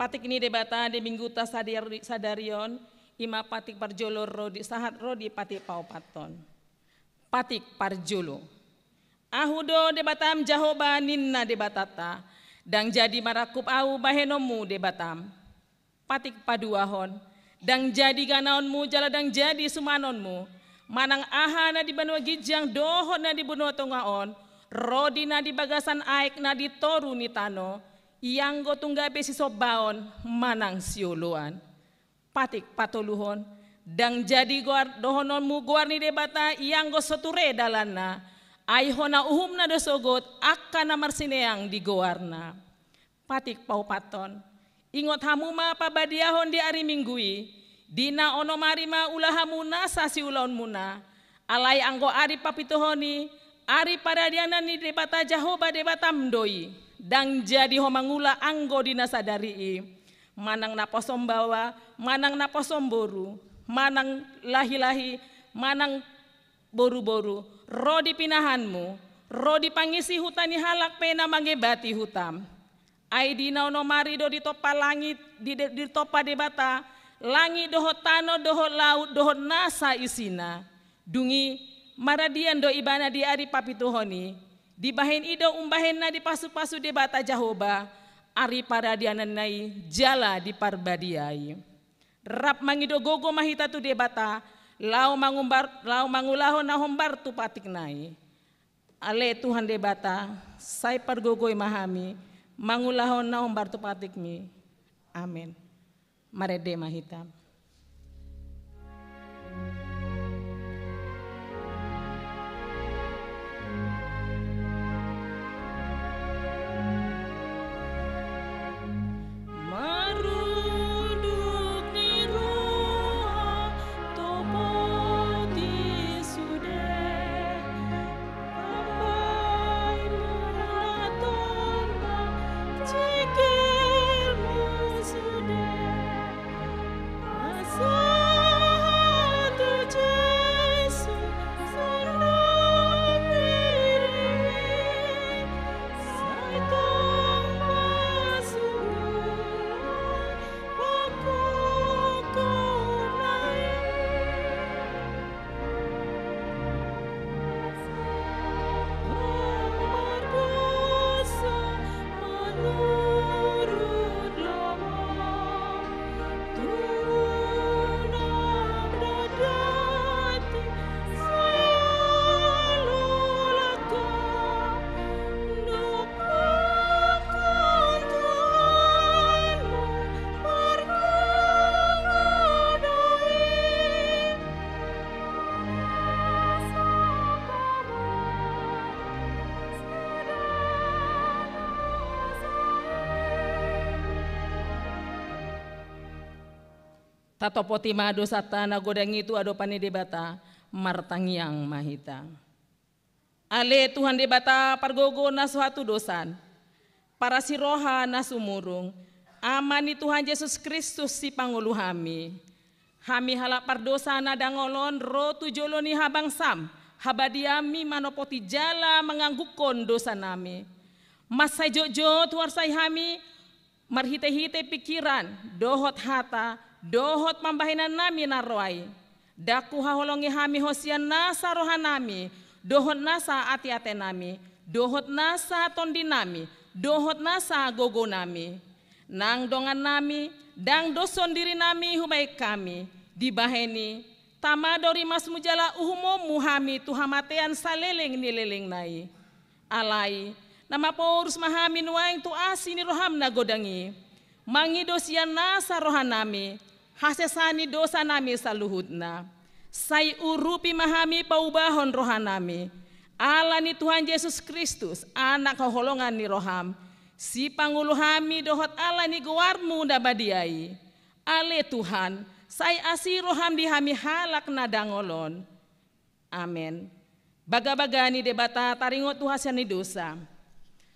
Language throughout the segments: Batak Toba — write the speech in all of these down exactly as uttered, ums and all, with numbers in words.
Patik ni Debata di mingguta sadari, sadari on, ima patik parjolo ro di sahat ro di patik paopathon. Patik parjolo. Ahu do Debatam Jahowa ninna Debatanta, ndang jadi marangkup ahu bahenonmu Debatam. Patik paduahon. Ndang jadi ganaonmu jala ndang jadi sumanonmu. Manang aha na di banua ginjang dohot na di banua tonga on, ro di na di bagasan aek na di toru ni tano, ianggo tung gabe sisombaon manang sioloan. Patik patoluhon. Ndang jadi goar dohononmu goar ni Debata ianggo so ture dalanna. Ai hona uhumna do sogot angka na marsineang di goarna. Patik paopathon. Ingot hamu ma parbadiahon di ari Minggu i, di na onom ari ma ula hamu nasa siulaonmuna. Alai anggo ari papituhon i, ari paradianan ni Debata Jahowa Debatam do i, ndang jadi ho mangula anggo di na sadari i. Manang naposom baoa, manang naposom boru, manang lahilahi, manang boruboru, ro di pinahanmu, ro di pangisi huta ni halak pe na mangebati hutam. Ai di na onom ari do ditompa langit, di, di, ditompa Debata, langit dohot tano dohot laut dohot nasa isina. Dung i, maradian do ibana di ari papituhon i, dibahen i do umbahen na dipasupasu Debata Jahowa, ari paradiananna i jala di parbadia i. Rap mangido gogo ma hita tu Debata, laho mangumbar, laho mangulahon na hombar tu patikna i. Ale Tuhan Debata, sai pargogoi ma hami, mangulahon na hombar tu patikmi. Amen. Marende ma hita. Marunduk ni roha topoti sude, ambai muna tolma jikilmu sude. Tatopoti ma dosanta na godang i tu adopan ni Debata, martangiang ma hita. Ale Tuhan Debata pargogo na so hatudosan, parasi roha na sumurung, Ama ni Tuhan Jesus Kristus sipangolu hami. Hami halak pardosa na dangol on ro tu jolo ni habangsam, habadiami manopoti jala manganggukkon dosanami. Mansai jotjot huarsai hami, marhitehite pingkiran, dohot hata, dohot pambahenannami na ro ai. Ndang huhaholongi hami ho sian nasa rohanami, dohot nasa ateatenami, dohot nasa tondinami, dohot nasa gogonami. Nang dongannami, ndang doshon dirinami hubahen hami, dibahen i, tama do rimasmu jala uhumonmu hami tu hamatean saleleng ni lelengna i. Alai, na maporus ma hami nuaeng tu asi ni roham na godang i, mangido sian nasa rohanami, hasesaan ni dosanami saluhutna. Sai urupi ma hami paubahon rohanami, ala ni Tuhan Jesus Kristus, Anak haholongan ni roham, sipangolu hami dohot ala ni goarmu na badia i. Ale Tuhan, sai asi roham di hami halak na dangol on. Amen. Bagabaga ni Debata taringot tu hasea ni dosa.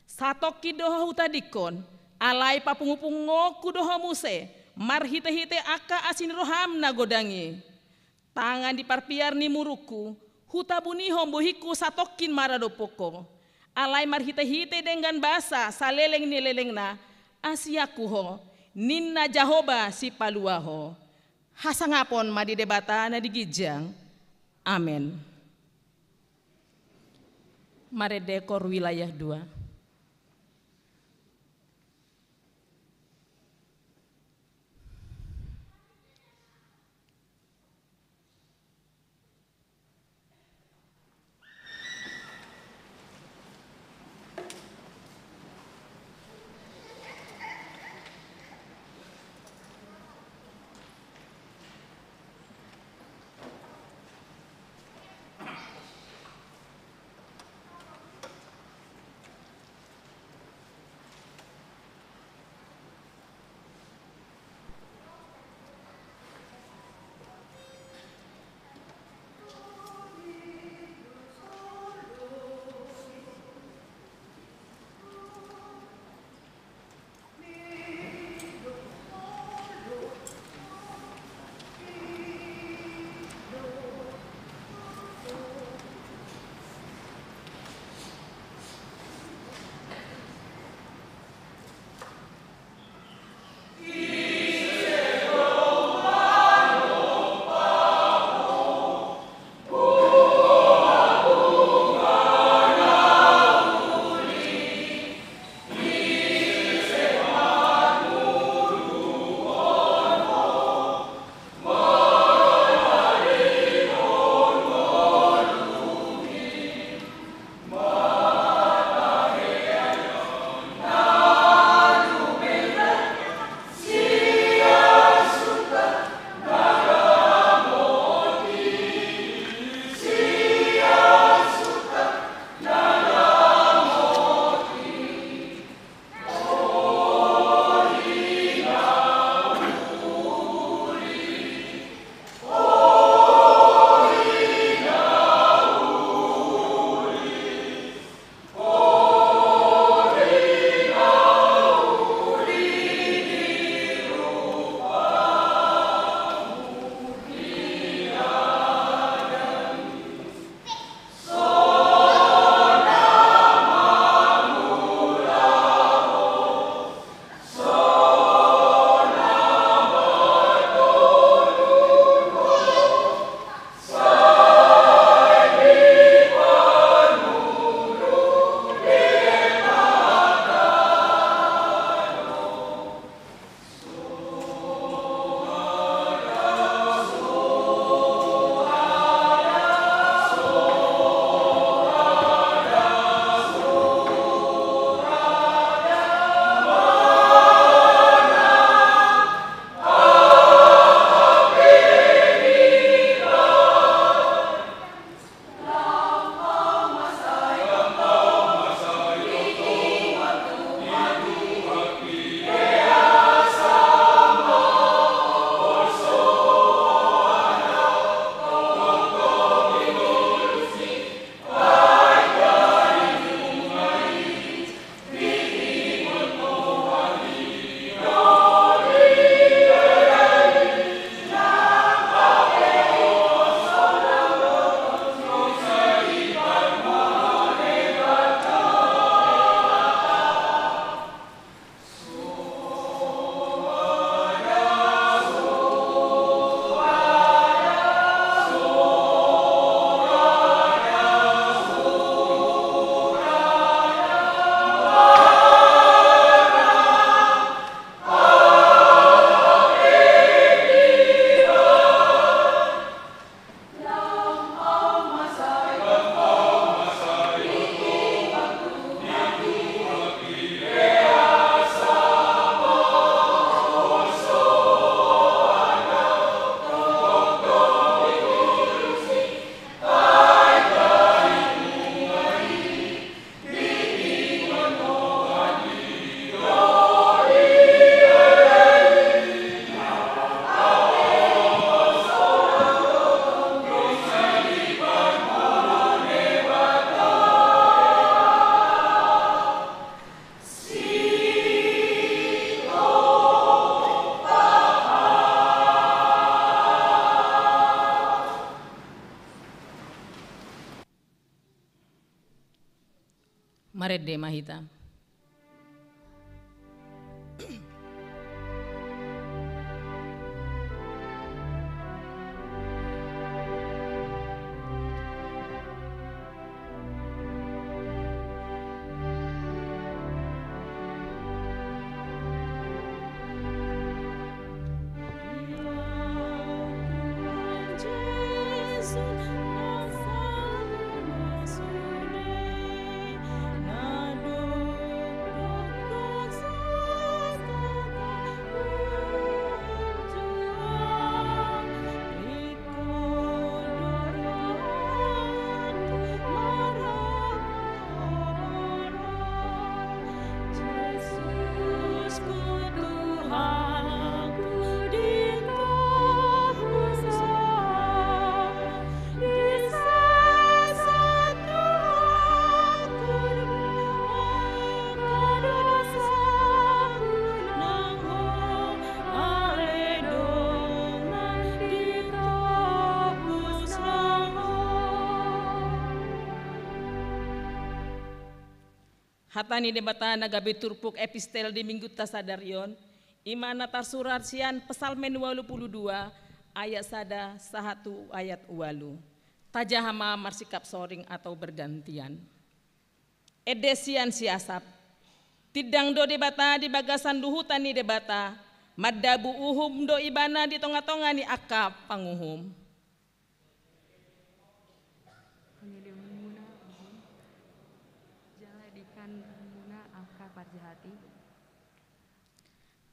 Satongkin do ho hutadingkon, alai papungupunguonku do ho muse, marhitehite angka asi ni roham na godang i. Tangan di parpiar ni murungku, hutabunihon bohingku satongkin maradophon ho. Alai marhitehite denggan basa saleleng ni lelengna, asianku ho, Ninna Jahowa Sipalua ho. Hasangapon ma di Debata na di ginjang. Amen. Marende Kor Wilayah dua. Marende ma hita. Hata ni Debata na gabe turpuk epistel di Minggunta sadari on, i ma na tarsurat sian Psalmen ualu pulu dua, ayat sada sahat tu ayat ualu. Tajaha ma marsikap soring atau bergantian. Ende sian si Asap. Tindang do Debata di bagasan luhutan ni Debata, mandabu uhum do Ibana di tonga-tonga ni angka panguhum. Pangidoanmuna uhum, jala dikanmuna angka parjahat i.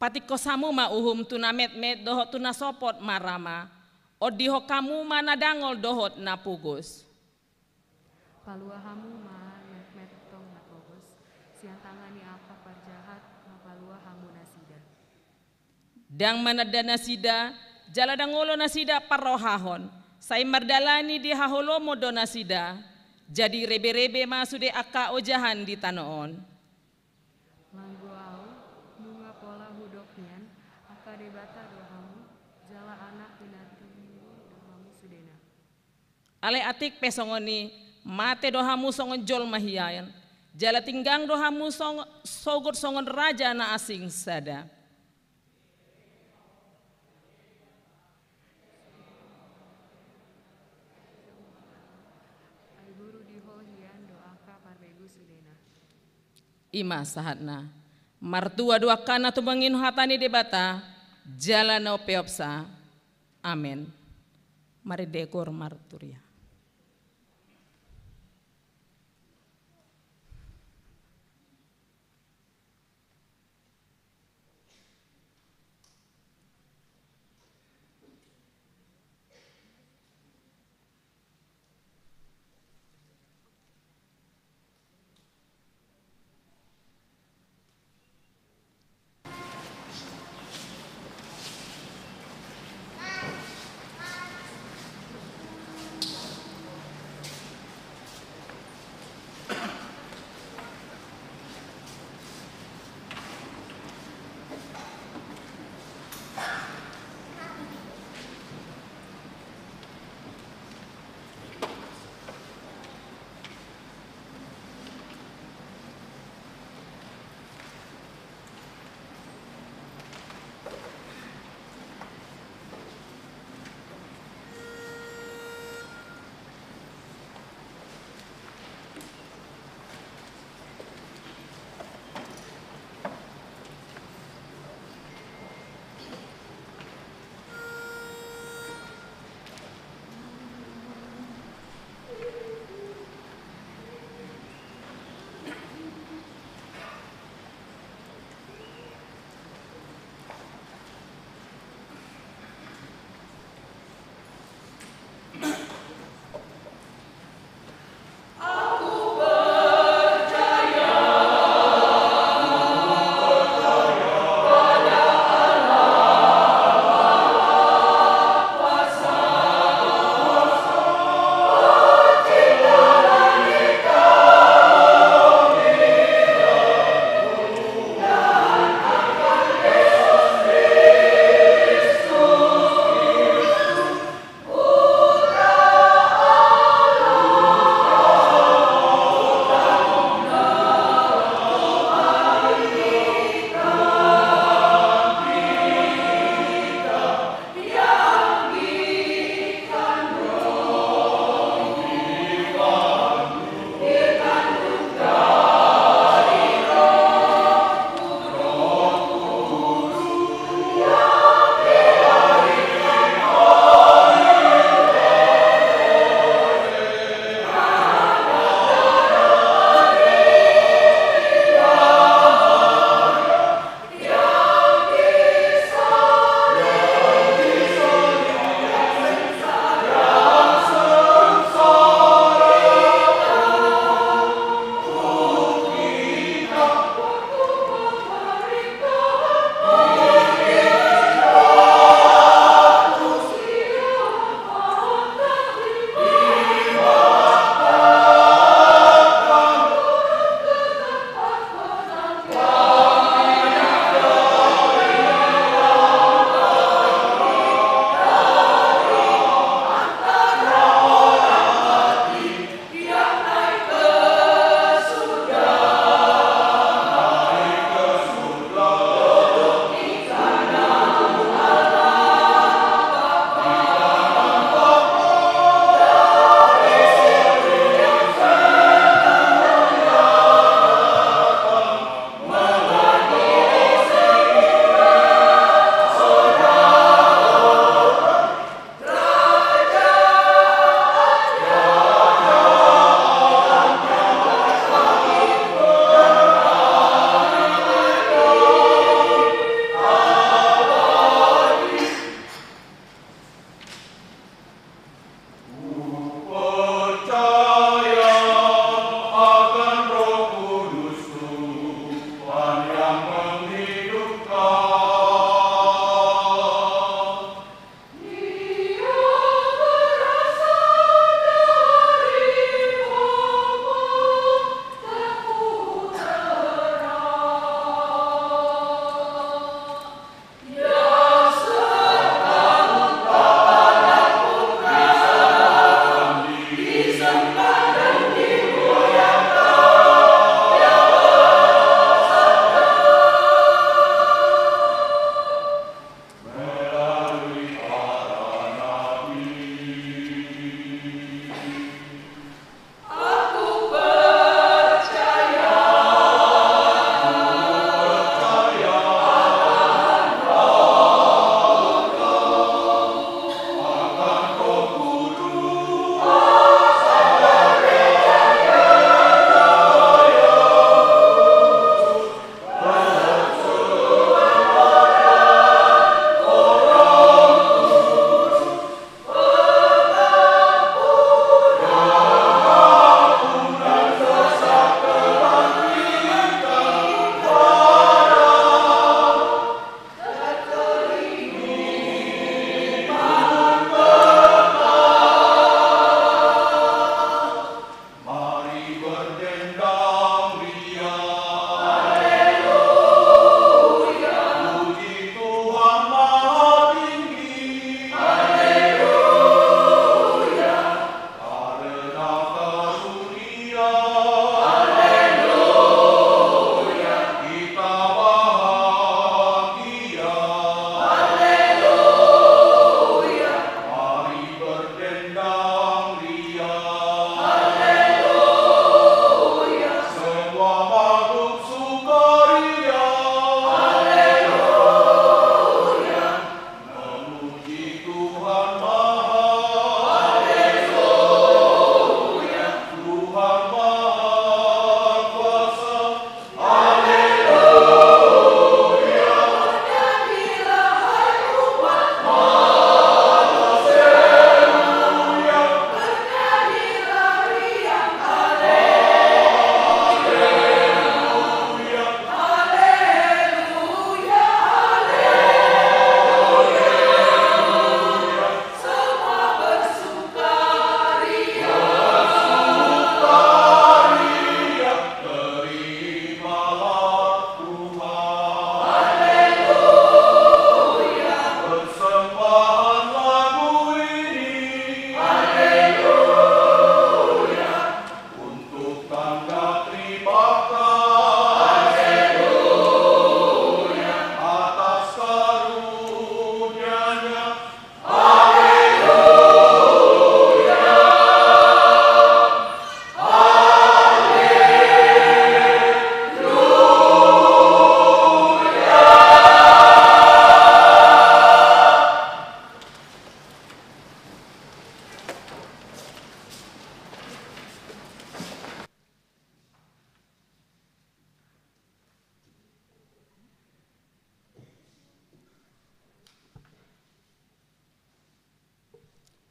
Patingkos hamu ma uhum tu na metmet dohot tu na sopot marama. Ondihon hamu ma na dangol dohot na pogos. Palua hamu ma na metmet dohot na pogos sian tangan ni angka parjahat, ma palua hamu nasida. Ndang mananda nasida, jala ndang olo nasida parrohahon, sai mardalani di haholomon do nasida, jadi rebe-rebe ma sude angka ojahan di tano on. Manggo ahu, nunga pola hudok nian, angka debata do hamu, jala anak ni natiu do hamu sudena. Alai atik pe songon i, mate do hamu songon jolma hian, jala tinggang do hamu song-, sogot songon raja na asing sada. Ai guru di ho hian do angka parbegu sudena. I ma sahatna. Martua do angka na tumangihon hata ni Debata, jala na umpeopsa. Amen. Marende goar marturia.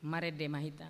Marende ma hita.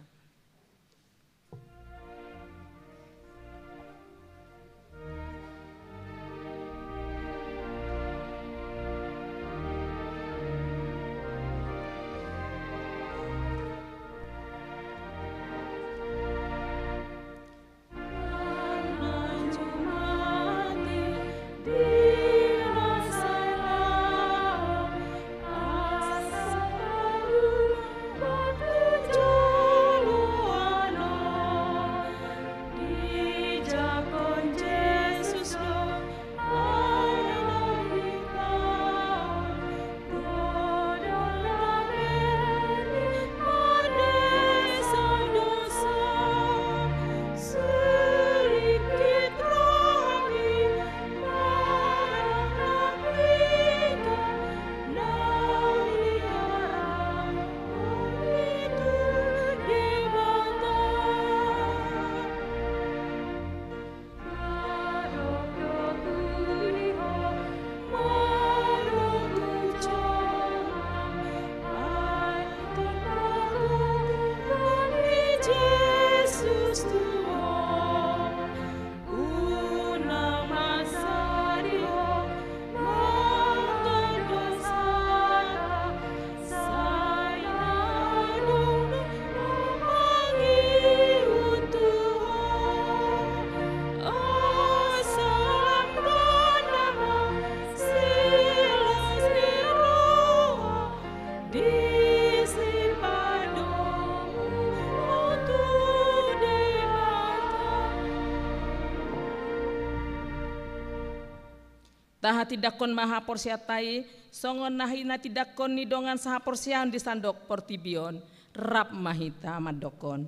Tahatindangkon ma haporseaonta i, songon na hinatindangkon ni dongan sahaporseaon di sandok portibi on, rap ma hita mandokkon.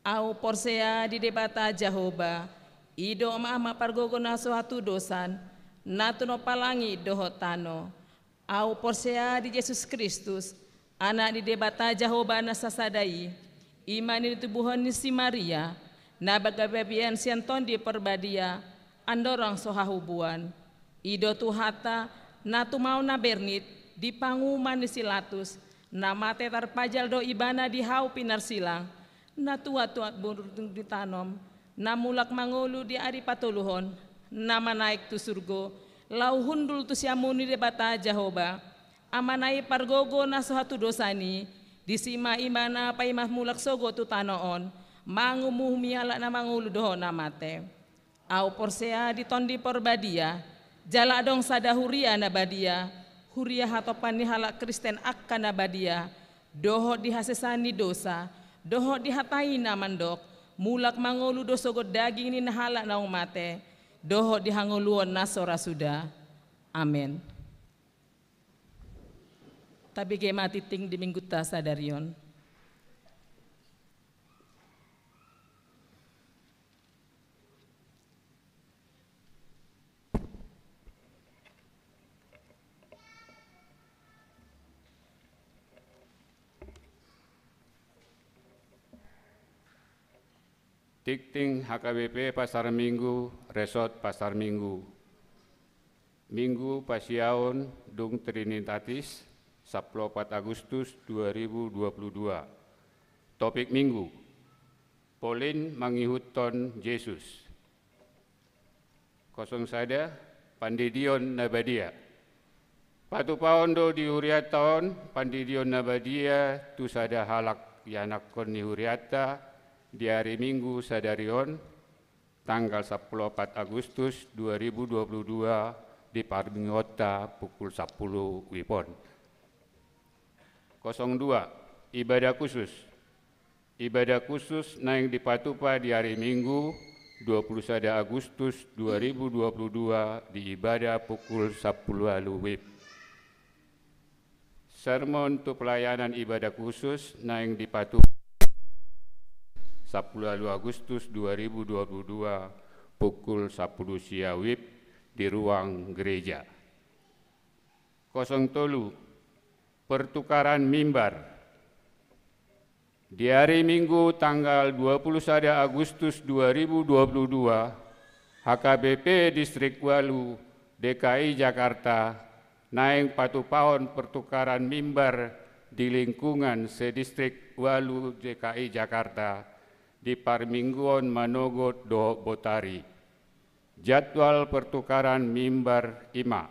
Ahu porsea di Debata Jahowa, i do Ama pargogo na so hatudosan, na tinompa langit dohot tano. Ahu porsea di Jesus Kristus, Anak ni Debata Jahowa na sasada i, i ma na tinitubuhon ni si Maria, na gabe babian sian Tondi Porbadia, andorang so hahubuan. I do Tuhanta, na tumaon na bernit, di panguhuman ni si Latus, na mate tarpajal do ibana di hau pinarsilang, na tuat-tuat burung ditanom, na mulak mangolu di ari patoluhon, na manaek tu surgo, laho hundul tu siamun ni Debata Jahowa, Amana i pargogo na so hatudosan i, disi ma ibana paima mulak sogot tu tano on, manguhumuhi halak na mangolu dohot na mate. Ahu porsea di Tondi Porbadia, jala adong sada huria na badia, huria hatopan ni halak Kristen angka na badia, dohot di hasesaan ni dosa, dohot di hata i na mandok, mulak mangolu do sogot daging ni halak naung mate, dohot di hangoluon na so ra suda. Amen. Tabege ma tingting di Minggunta sadari on. Tingting H K B P Pasar Minggu, Resort Pasar Minggu. Minggu Pasiaon dung Trinitatis, sampulu opat Agustus dua ribu dua puluh dua. Topik Minggu: Paulin mangihuthon Jesus. Kosong sada, Pandidion na badia. Patupaon do di hurianta on pandidion na badia tu sada halak ianakhon ni hurianta di ari Minggu sadari on, tanggal sampulu opat Agustus dua ribu dua puluh dua, di parmingguonta pukul sampulu WIB on. Kosong dua, ibadah khusus. Ibadah khusus naeng dipatupa di ari Minggu, dua puluh sada Agustus dua ribu dua puluh dua, di ibadah pukul sampulu ualu WIB. Sermon tu pelayanan ibadah khusus naeng dipatupa sampulu ualu Agustus dua ribu dua puluh dua, pukul sampulu sia WIB, di ruang gereja. Kosong tolu, pertukaran mimbar. Di ari Minggu tanggal dua puluh sada Agustus dua ribu dua puluh dua, H K B P Distrik ualu D K I Jakarta naeng patupahon pertukaran mimbar di lingkungan sedistrik ualu D K I Jakarta di parmingguon manogot dohot botari. Jadwal pertukaran mimbar i ma: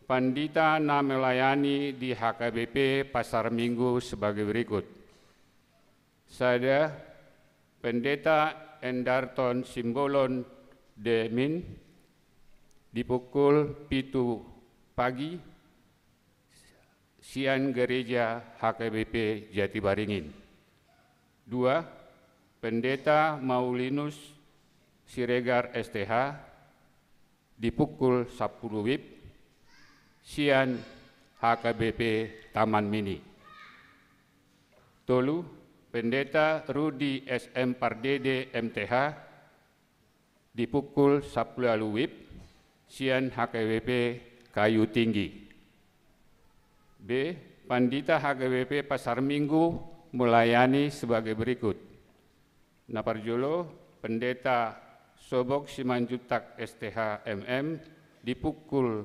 Pandita na melayani di H K B P Pasar Minggu sebagai berikut: sada, Pendeta Endarton Simbolon, D Min, di pukul pitu pagi sian Gereja H K B P Jatibaringin. Dua, Pendeta Maulinus Siregar, S T H, di pukul sampulu WIB sian H K B P Taman Mini. Tolu, Pendeta Rudi S M Pardede, M T H, di pukul sampulu ualu WIB sian H K B P Kayu Tinggi. B, Pandita H K B P Pasar Minggu melayani sebagai berikut: na parjolo, Pendeta Sobok Simanjuntak, S T H, M M, di pukul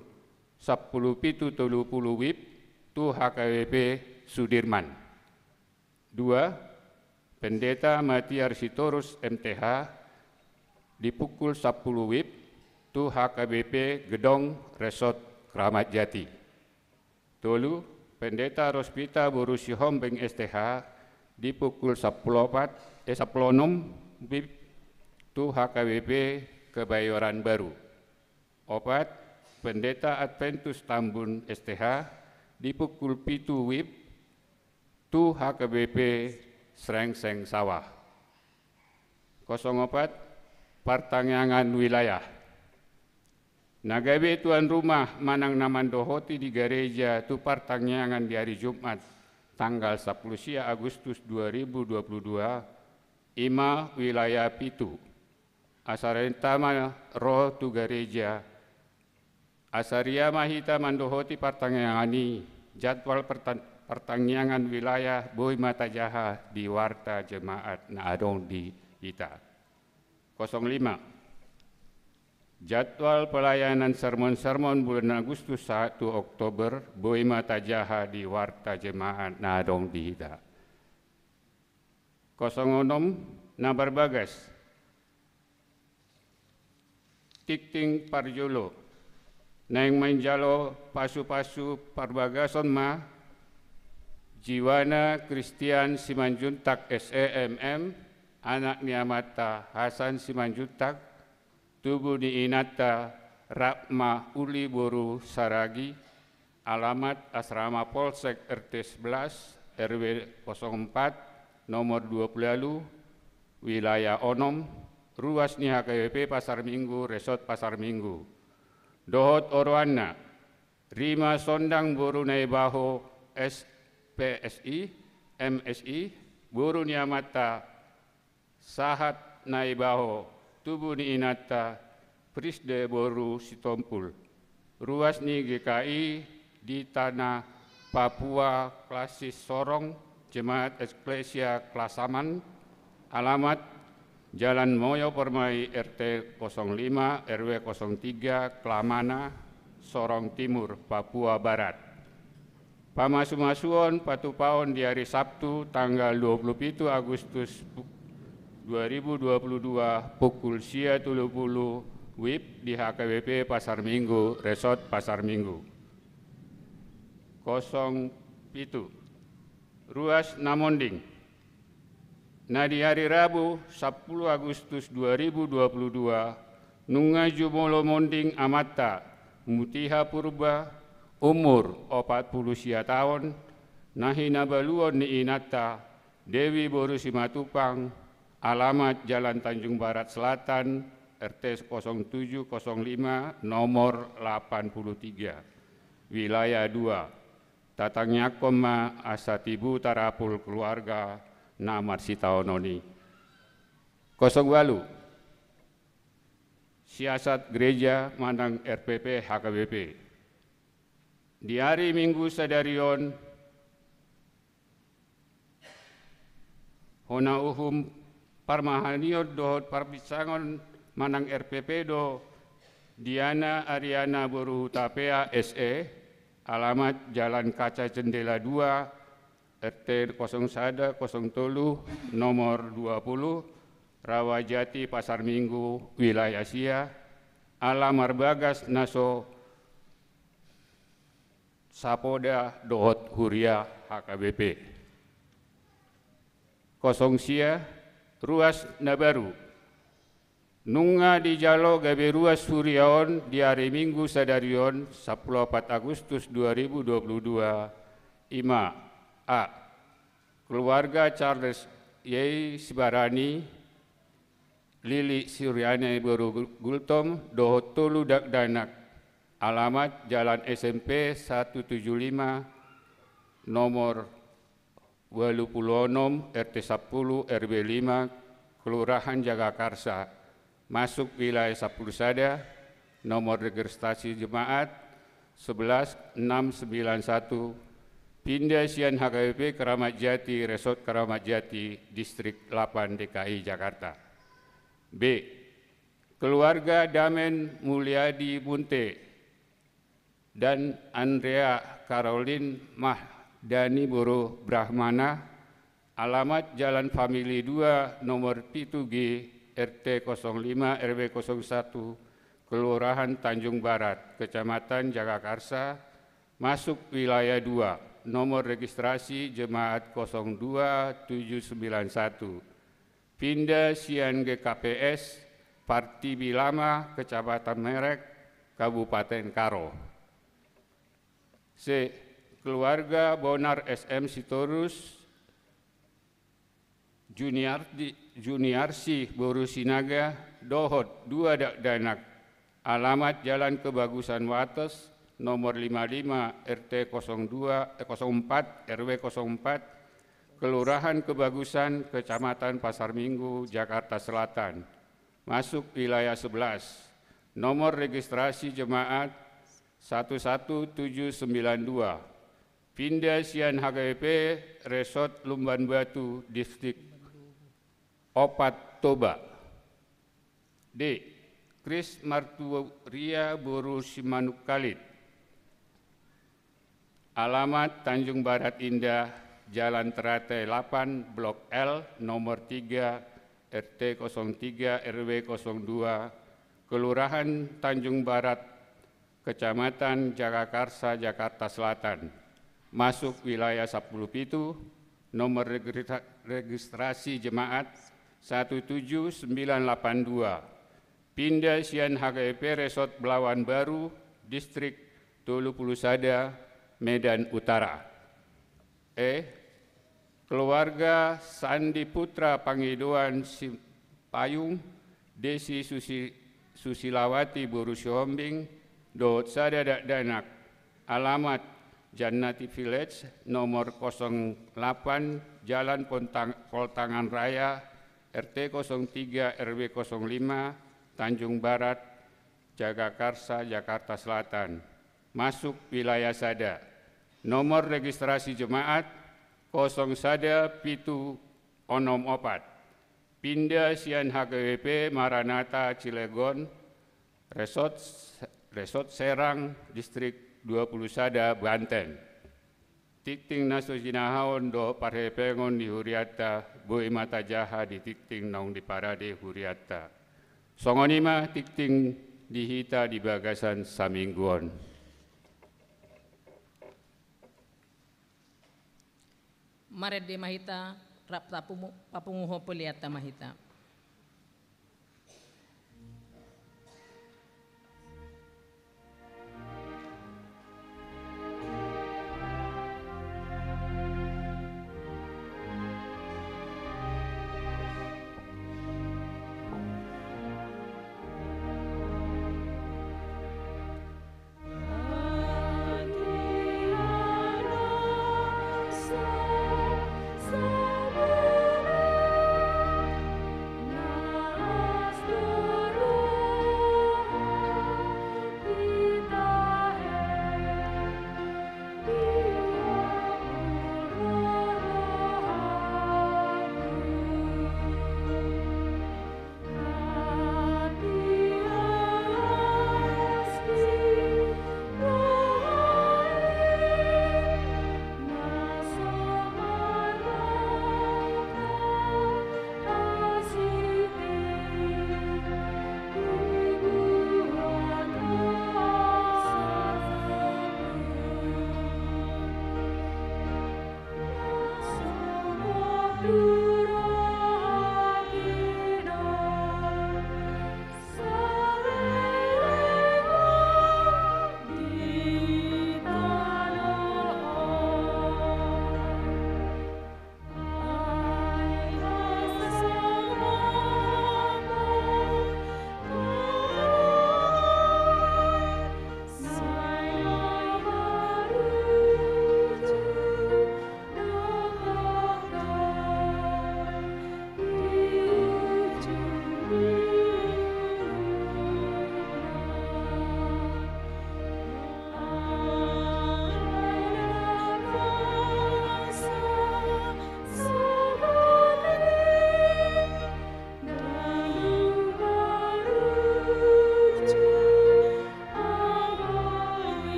sampulu pitu tolu pulu WIB tu H K B P Sudirman. Dua, Pendeta Matiar Sitorus, M T H, di pukul sampulu WIB tu H K B P Gedong Resort Kramat Jati. Tolu, Pendeta Rospita boru Sihombing, S T H, di pukul sampulu opat, eh, sampulu onom WIB tu H K B P Kebayoran Baru. Opat, Pendeta Adventus Tambun, S T H, di pukul pitu WIB tu H K B P Srengseng Sawah. Kosong opat, partangiangan wilayah. Na gabe tuan rumah manang na mandohoti di gareja tu partangiangan di ari Jumat, tanggal sampulu sia Agustus dua ribu dua puluh dua, i ma wilayah pitu. Asa renta ma ro tu gareja, asa ria ma hita mandohoti partangiangan i. Jadwal parta-, partangiangan wilayah boi ma tajaha di warta jemaat na adong di hita. Kosong lima, jadwal pelayanan sermon-sermon bulan Agustus sahat tu Oktober boi ma tajaha di warta jemaat na adong di hita. Kosong onom, na parbagas. Tingting parjolo. Naeng manjalo pasu-pasu parbagason ma Jiwana Kristian Simanjuntak, S E M M, anak ni amanta Hasan Simanjuntak, tubu ni inanta Ratma Uli boru Saragi, alamat Asrama Polsek, R T sebelas, R W kosong empat, nomor dua puluh ualu, wilayah onom, ruas ni H K B P Pasar Minggu, Resort Pasar Minggu. Dohot oroanna: Rima Sondang boru Naibaho, S P S I, M Si, boru ni amanta Sahat Naibaho, tubu ni inanta Prisde boru Sitompul. Ruas ni G K I di Tanah Papua Klasis Sorong, Jemaat Eklesia Klasaman, alamat Jalan Moyo Permai, R T kosong lima, R W kosong tiga, Klamana, Sorong Timur, Papua Barat. Pamasu-masuon patupaon di ari Sabtu tanggal dua puluh pitu Agustus pu-, dua ribu dua puluh dua, pukul sia tolu pulu WIB di H K B P Pasar Minggu, Resort Pasar Minggu. Kosong pitu. Ruas na monding. Na di ari Rabu, sampulu Agustus dua ribu dua puluh dua, nunga jumolo monding amanta, Mutiha Purba, umur opat pulu sia taon, na hinabaluon ni inanta, Dewi boru Simatupang, alamat Jalan Tanjung Barat Selatan, R T kosong tujuh kosong lima, nomor lapan puluh tiga, wilayah dua. Tatangiangkon ma asa tibu tarapul keluarga na marsitaonon i. Kosong ualu. Siasat gereja manang R P P H K B P. Di ari Minggu sadari on, hona uhum parmahanion dohot parbincangon manang R P P do Diana Ariana boru Hutapea, S E, Alamat Jalan Kaca Jendela dua, R T kosong sada kosong tolu, nomor dua puluh, Rawajati, Pasar Minggu, wilayah sia, ala marbagas na so sapoda dohot huria H K B P. Kosong sia, ruas na baru. Nunga dijalo gabe ruas huria on di ari Minggu sadari on, sampulu opat Agustus dua ribu dua puluh dua, i ma: A, keluarga Charles Y Sibarani, Lili Suryani boru Gul-, Gultom, dohot tolu dakdanak, alamat Jalan S M P satu tujuh lima, nomor ualu pulu onom, R T sampulu, R W lima, Kelurahan Jagakarsa, masuk wilayah sampulu sada, nomor registrasi jemaat sebelas enam sembilan satu, pinda sian H K B P Keramat Jati, Resort Keramat Jati, Distrik delapan D K I Jakarta. B, keluarga Damen Mulyadi Munte dan Andrea Caroline Mahdani boru Brahmana, alamat Jalan Famili dua, nomor pitu G, R T kosong lima, R W kosong satu, Kelurahan Tanjung Barat, Kecamatan Jagakarsa, masuk wilayah dua, nomor registrasi jemaat kosong dua tujuh sembilan satu. Pinda sian G K P S Partibi Lama, Kecamatan Merek, Kabupaten Karo. C, keluarga Bonar S M Sitorus, Juniardi-, Juniarsi boru Sinaga, dohot dua dakdanak, alamat Jalan Kebagusan Wates, nomor lima lima, R T kosong dua, eh, kosong empat, R W kosong empat, Kelurahan Kebagusan, Kecamatan Pasar Minggu, Jakarta Selatan, masuk wilayah sebelas, nomor registrasi jemaat satu satu tujuh sembilan dua, pinda sian H K B P Resort Lumban Batu, Distrik opat Toba. D, Kris Marturia boru Simanungkalit, alamat Tanjung Barat Indah, Jalan Teratai delapan, Blok L, nomor tiga, R T kosong tiga, R W kosong dua, Kelurahan Tanjung Barat, Kecamatan Jagakarsa, Jakarta Selatan, masuk wilayah sampulu pitu, nomor registra-, registrasi jemaat satu tujuh sembilan delapan dua, pinda sian H K B P Resort Belawan Baru, Distrik tolu pulu sada, Medan Utara. E, keluarga Sandi Putra Pangidoan Simpayung, Desi Susi-, Susilawati boru Sihombing, dohot sada dakdanak, alamat Jannati Village, nomor kosong delapan, Jalan Pontang-, Poltangan Raya, R T kosong tiga, R W kosong lima, Tanjung Barat, Jagakarsa, Jakarta Selatan, masuk wilayah sada. Nomor registrasi jemaat kosong sada pitu onom opat. Pinda sian H K B P Maranatha Cilegon, Resort, Resort Serang, Distrik dua pulu sada, Banten. Tingting na so jinahahon dohot parhepengon ni hurianta, boi ma tajaha di tingting naung diparade hurianta. Songon i ma tingting di hita di bagasan saminggu on. Marende ma hita, rap tapumu-, papunguhon peleanta ma hita.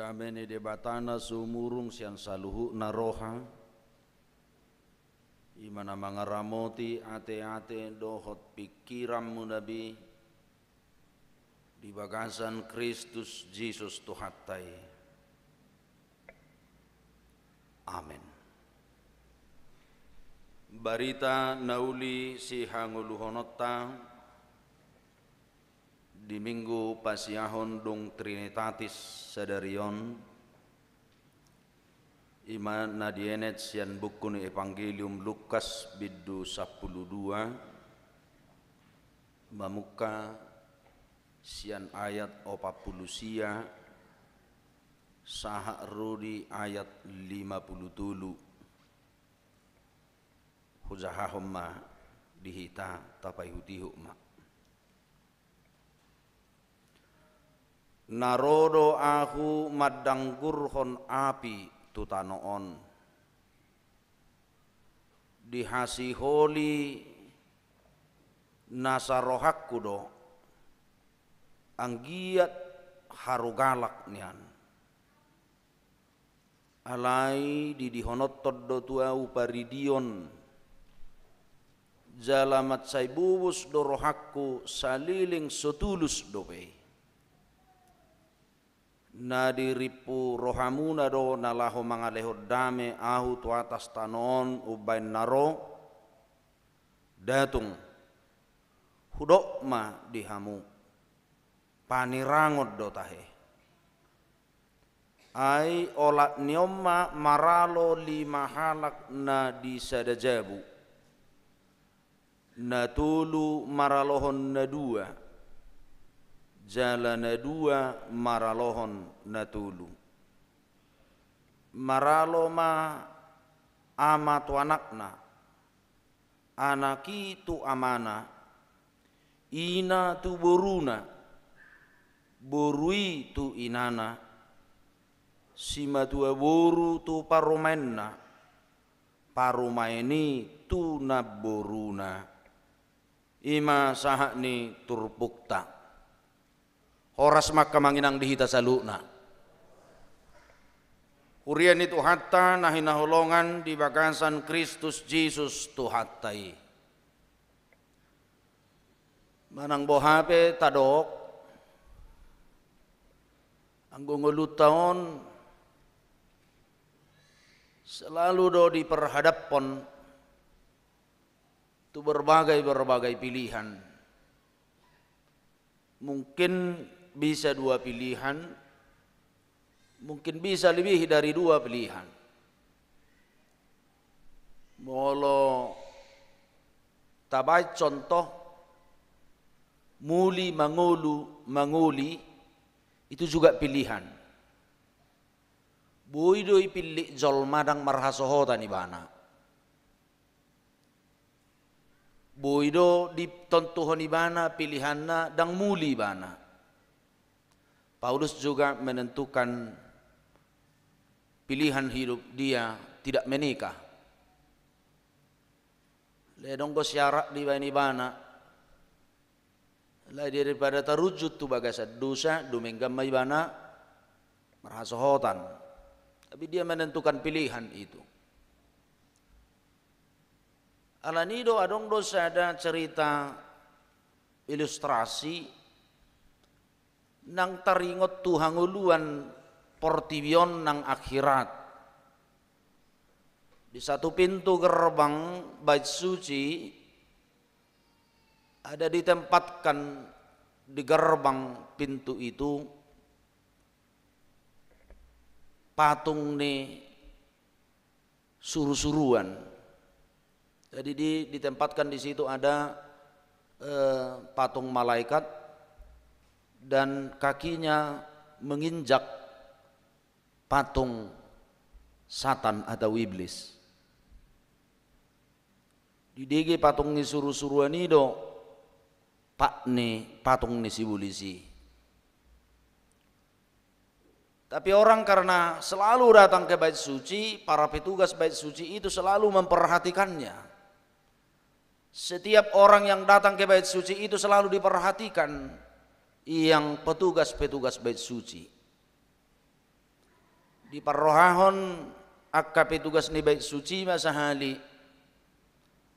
Dame ni Debata na sumurung sian saluhutna roha, i ma na mangaramoti ateate dohot pingkiranmuna be di bagasan Kristus Jesus Tuhanta i. Amen. Barita na uli sihangoluhononta di Minggu Pasiahon dung Trinitatis sadari on, i ma na dienet sian buku ni Evangelium Lukas bindu sampulu dua, mamungka sian ayat opat pulu sia sahat ro di ayat lima pulu tolu. Hujahahon ma di hita, tapaihutihut ma. Na ro do Ahu mandanggurhon api tu tano on. Dihasiholi nasa rohangku do, anggiat haru galak nian. Alai didihononhon do tu Ahu paridion, jala mansai bubus do rohangku saleleng so tulus dope i. Na dirimpu rohamuna do na laho mangalehon dame Ahu tu atas tano on umbaen na ro? Datung, hudok ma di hamu, panirangon do tahe. Ai olat ni on ma maralo lima halak na di sada jabu, na tolu maralohon na dua, jala na dua maralohon na tolu. Maralo ma ama tu anakna, anak i tu amana, ina tu boruna, boru i tu inana, simatua boru tu parumaenna, parumaen i tu namboruna. I ma sahat ni turpukta. Horas ma angka amang inang di hita saluhutna. Huria ni Tuhanta na hinaholongan di bagasan Kristus Jesus Tuhanta i. Manang boha pe tadok, anggo ngolunta on selalu do diperhadaphon tu berbagai-berbagai pilihan. Mungkin bisa dua pilihan, mungkin bisa lebih dari dua pilihan. Molo tabaen contoh, muli mangolu, mangoli, itu juga pilihan. Boi do ipillit jolma ndang marhasohotan ibana. Boi do ditontuhon ibana pilihanna ndang muli ibana. Paulus juga menentukan pilihan hidup dia tidak menikah. Alai adong do syarat dibaen ibana. Alai daripada tarunjun tu bagasan dosa, dumenggan ma ibana marhasohotan. Tapi dia menentukan pilihan itu. Alani do adong do sada cerita ilustrasi nang taringot tu hangoluan portibi on nang akhirat. Di satu pintu gerbang bait suci ada ditempatkan di gerbang pintu itu patung ni surusuruan. Jadi di, ditempatkan di situ ada eh, patung malaikat dan kakinya menginjak patung Satan atau Iblis. Didege patung ni surusuruan i do pat ni patung ni sibolis i. Tapi orang karena selalu datang ke bait suci, para petugas bait suci itu selalu memperhatikannya. Setiap orang yang datang ke bait suci itu selalu diperhatikan yang petugas-petugas bait suci. Diparrohahon angka petugas ni Bait Suci ma sahali,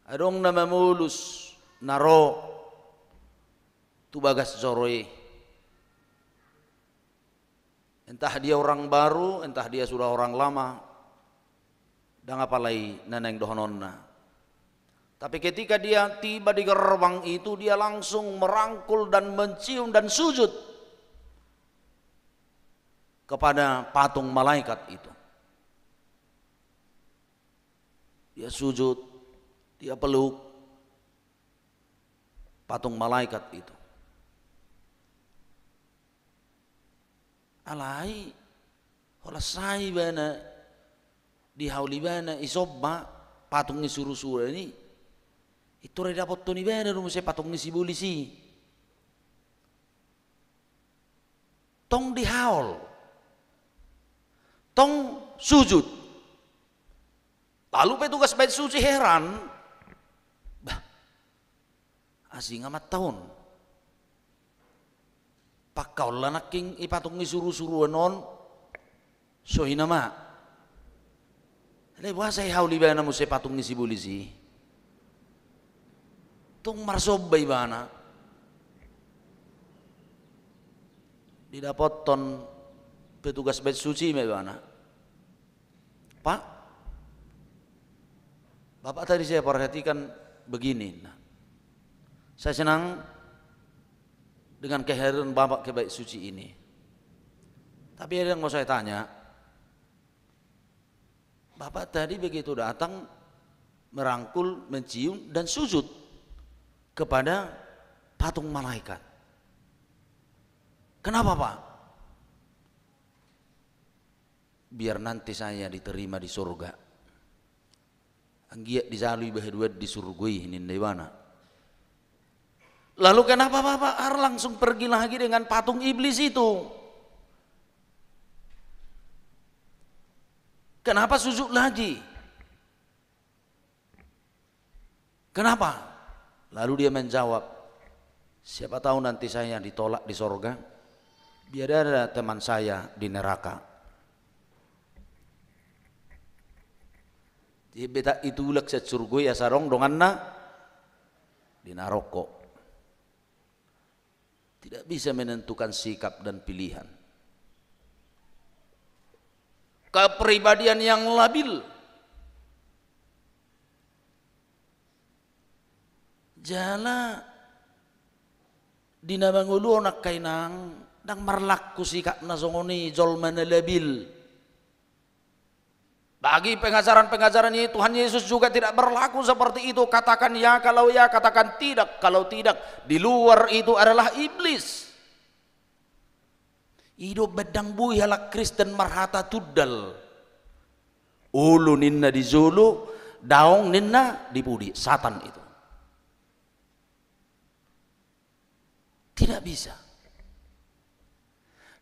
adong na mamolus na ro tu bagas joro i. Entah dia orang baru, entah dia sudah orang lama, ndang apalai na naeng dohononna. Tapi ketika dia tiba di gerbang itu, dia langsung merangkul dan mencium dan sujud kepada patung malaikat itu. Dia sujud, dia peluk patung malaikat itu. Alai, holan sae ibana, dihaol ibana, disomba patung ni suru-suruan i. Pintor didapothon ibana do muse patung ni sibolis i. Tong dihaol, tong sujud. Lalu petugas Bait Suci heran, "Bah, asing amanta on. Pangkaonna nangkin i patung ni suru-suruan on, so i nama. Alai boasa dihaol ibana muse patung ni sibolis i?" Tung marsomba ibana. Didapothon petugas Bait Suci ma ibana. "Pak, Bapak tadi saya perhatikan begini, nah. Saya senang dengan kehadiran Bapak ke Bait Suci ini. Tapi ada yang mau saya tanya. Bapak tadi begitu datang, merangkul, mencium, dan sujud kepada patung malaikat. Kenapa, Pak?" "Biar nanti saya diterima di surga. Anggiat dijalo iba haduan di surgo i," ninna ibana. "Lalu kenapa Bapak har langsung pergi lagi dengan patung iblis itu? Kenapa sujud lagi? Kenapa?" Lalu dia menjawab, "Siapa tahu nanti saya ditolak di sorga, biar ada teman saya di neraka." Jadi, beta ditolak sian surgo i asa adong donganna di naroko. Tidak bisa menentukan sikap dan pilihan. Kepribadian yang labil. Jala di na mangolu on, angka inang, ndang marlaku sikapna songon i jolma na labil. Bagi pengajaran-pengajaran Tuhan Yesus juga tidak berlaku seperti itu. Katakan ya kalau ya, katakan tidak kalau tidak. Di luar itu adalah iblis. I do umbahen ndang boi halak Kristen marhata tundal. Olo ninna di jolo, daong ninna di pudi, satan itu. Tidak bisa.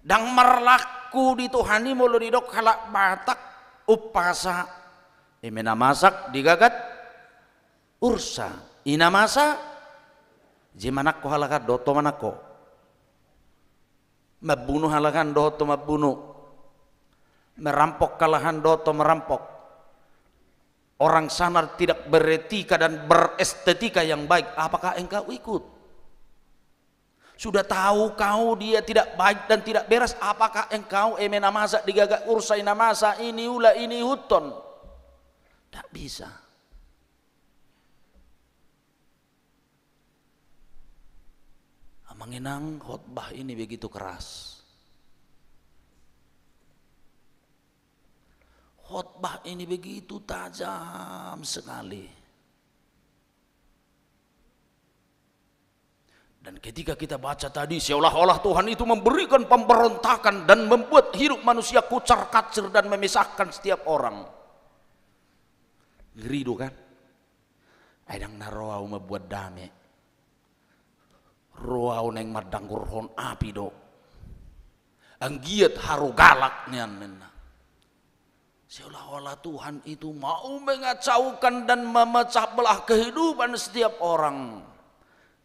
Ndang marlaku di Tuhan i molo didok halak Batak, umpasa, eme na masak digagat ursa, i na masa, je manangko halak an dohot ho manangko. Mambunu halak an dohot ho mambunu. Merampok halak an dohot ho merampok. Orang sana tidak beretika dan berestetika yang baik, apakah engkau ikut? Sudah tahu kau dia tidak baik dan tidak beres, apakah engkau eme na masak digagat ursa, i na masa, i niula, i niihuthon? Tidak bisa. Amang inang, khotbah ini begitu keras. Khotbah ini begitu tajam sekali. Dan ketika kita baca tadi, seolah-olah Tuhan itu memberikan pemberontakan dan membuat hidup manusia kucar-kacir dan memisahkan setiap orang. Ngeri do, kan? Ai ndang na ro ahu mambuat dame. Ro ahu naeng mandanggurhon api do. Anggiat haru galak nian, ninna. Seolah-olah Tuhan itu mau mengacaukan dan memecah belah kehidupan setiap orang.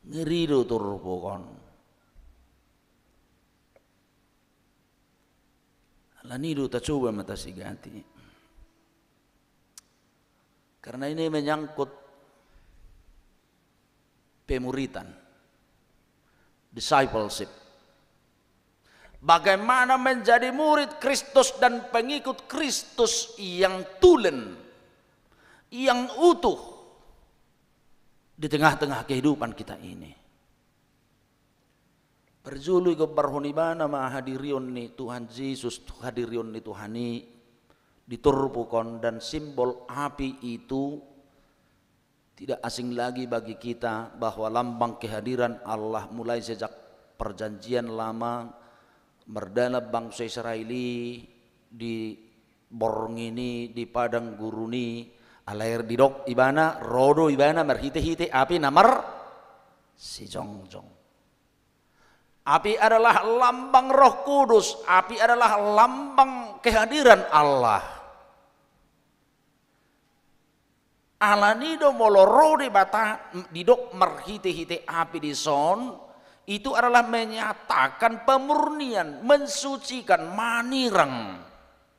Ngeri do turpuk on. Alani do tacoba ma tasigati. Karena ini menyangkut pemuritan, discipleship. Bagaimana menjadi murid Kristus dan pengikut Kristus yang tulen, yang utuh di tengah-tengah kehidupan kita ini. Parjolo digombarhon ibana ma hadirion ni Tuhan Jesus, hadirion ni Tuhan i di turpuk on, dan simbol api itu tidak asing lagi bagi kita, bahwa lambang kehadiran Allah mulai sejak Perjanjian Lama, mardalan bangso Israel i di borngin i, di padang gurun i, alai didok ibana, ro do ibana marhite-hite api na marsijongjong. Api adalah lambang Roh Kudus, api adalah lambang kehadiran Allah. Alani do molo ro Debata didok marhite-hite api dison, itu adalah menyatakan pemurnian, mensucikan, manirang.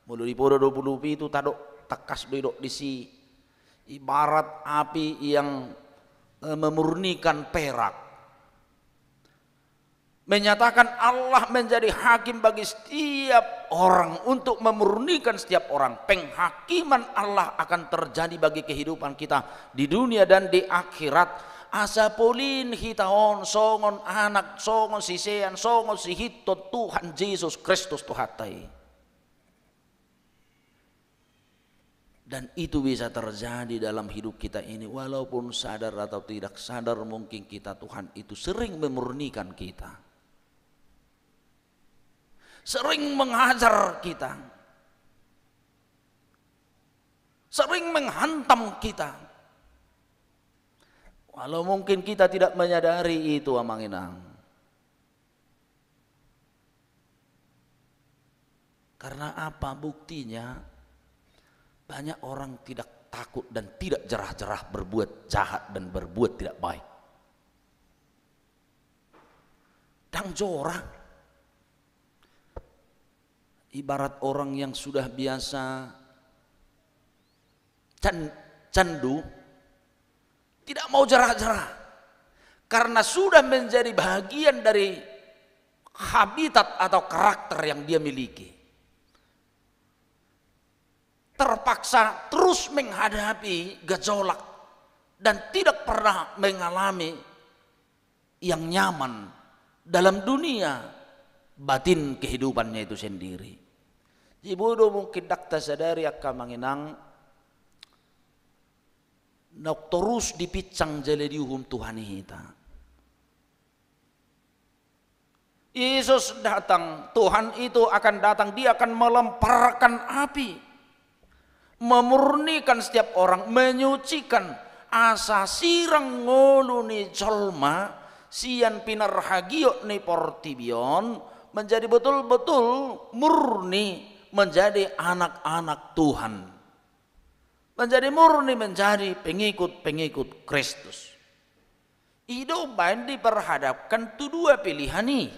Molo di Poda dua pulu pitu tadok tangkas do didok disi. Ibarat api yang, eh, memurnikan perak. Menyatakan Allah menjadi hakim bagi setiap orang, untuk memurnikan setiap orang. Penghakiman Allah akan terjadi bagi kehidupan kita di dunia dan di akhirat. Asa polin hita on songon anak, songon sisean, songon sihiton Tuhan Jesus Kristus Tuhanta i. Dan itu bisa terjadi dalam hidup kita ini, walaupun sadar atau tidak sadar, mungkin kita, Tuhan itu sering memurnikan kita, sering mengajar kita, sering menghantam kita. Walau mungkin kita tidak menyadari itu, Amang Inang. Karena apa buktinya? Banyak orang tidak takut dan tidak jerah-jerah berbuat jahat dan berbuat tidak baik. Dang jora. Ibarat orang yang sudah biasa can-, candu, tidak mau jerah-jerah. Karena sudah menjadi bagian dari habitat atau karakter yang dia miliki. Terpaksa terus menghadapi gejolak dan tidak pernah mengalami yang nyaman dalam dunia batin kehidupannya itu sendiri. Jadi boi do mungkin dang tasadari angka Amang Inang, naung torus dipinsang jala diuhum Tuhan i hita. Yesus datang, Tuhan itu akan datang, Dia akan melemparkan api, memurnikan setiap orang, menyucikan, asa sirang ngolu ni jolma sian pinarhagiot ni portibi on, menjadi betul-betul murni, menjadi anak-anak Tuhan, menjadi murni, menjadi pengikut-pengikut Kristus. I do umbaen diperhadapkan tu dua pilihan i.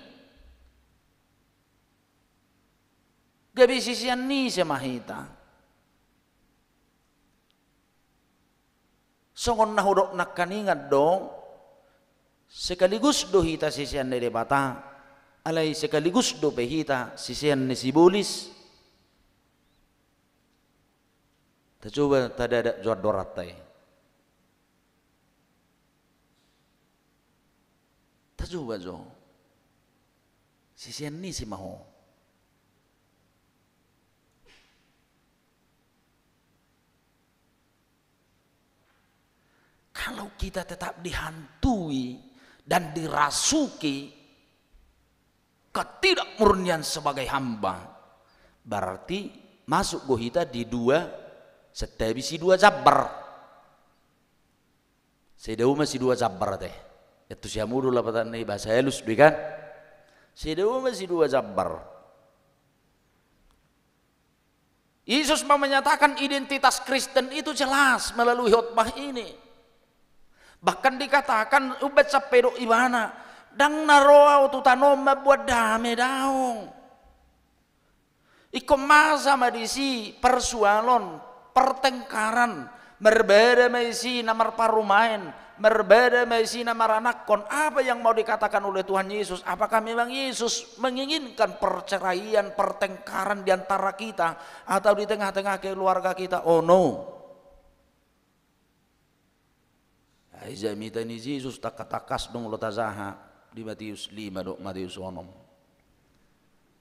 Gabe sisean ni ise ma hita? Songon na hudok nangkaningan do, sekaligus do hita sisean ni Debata, alai sekaligus dope hita sisean ni sibolis. Tacoba tadadak jo andoranta i. Tacoba jo. Sisean ni ise ma ho? Kalau kita tetap dihantui dan dirasuki ketidakmurnian sebagai hamba, berarti masuk do hita di dua, santabi si dua jambar. Sai dao ma si dua jambar ate. Ia tu siamun do lapatanna i, bahasa halus do i kan. Sai dao ma si dua jambar. Yesus ma menyatakan identitas Kristen itu jelas melalui khotbah ini. Bahkan dikatakan, umbaen sampe didok ibana, dang na ro Au tu tano on mamboan dame, daong. Ingkon masa ma disi parsualon, pertengkaran, marbada ma isi na marparumaen, marbada ma isi na maranakkon. Apa yang mau dikatakan oleh Tuhan Yesus? Apakah memang Yesus menginginkan perceraian, pertengkaran di antara kita atau di tengah-tengah keluarga kita? Oh no. Ai jamita ni Jesus tangkas-tangkas do molo tajaha di Matius lima dohot Matius onom.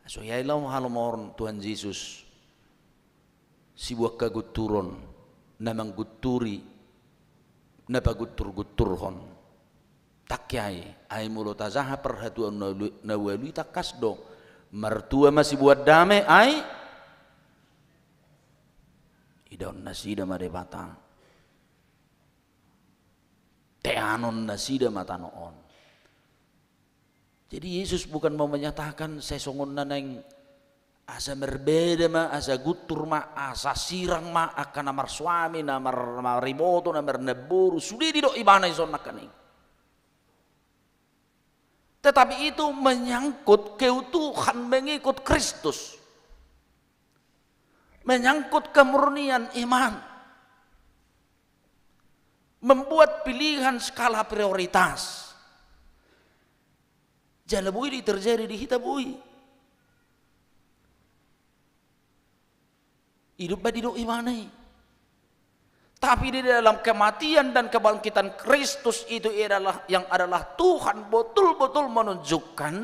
So ia i laho halomohon Tuhan Jesus sibuat hagunturon na manggunturi na paguntur-gunturhon. Tangkas i, ai molo tajaha parhatuaon na ualu i tangkas do. Martua ma sibuat dame, ai idaon nasida ma Debata. Teanon nasida ma tano on. Jadi Yesus bukan mau menyatakan sai songon na naeng asa marbada ma, asa guntur ma, asa sirang ma angka na marsuami, na mar-, mariboto, na marnamboru, sude didok ibana ison nangkaning. Tetapi itu menyangkut keutuhan mengikut Kristus. Menyangkut kemurnian iman. Membuat pilihan skala prioritas. Jala boi do i terjadi di hita, boi. Hidup ba didok ibana i. Tapi di dalam kematian dan kebangkitan Kristus itu, ia adalah, yang adalah Tuhan betul-betul menunjukkan,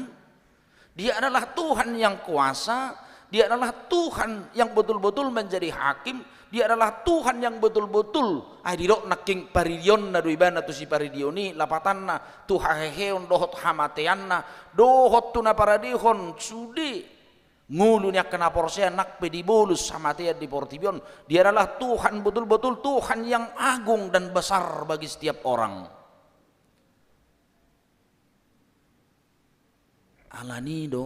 Dia adalah Tuhan yang kuasa, Dia adalah Tuhan yang betul-betul menjadi hakim, Dia adalah Tuhan yang betul-betul, ai didok nangkin paridionna do ibana tu siparidion i, lapatanna tu haheheon dohot hamateanna, dohot tu na paradehon sude ngolu ni angka na porsea nang pe dibolus hamatean di portibi on. Dia adalah Tuhan betul-betul, Tuhan yang agung dan besar bagi setiap orang. Alani do,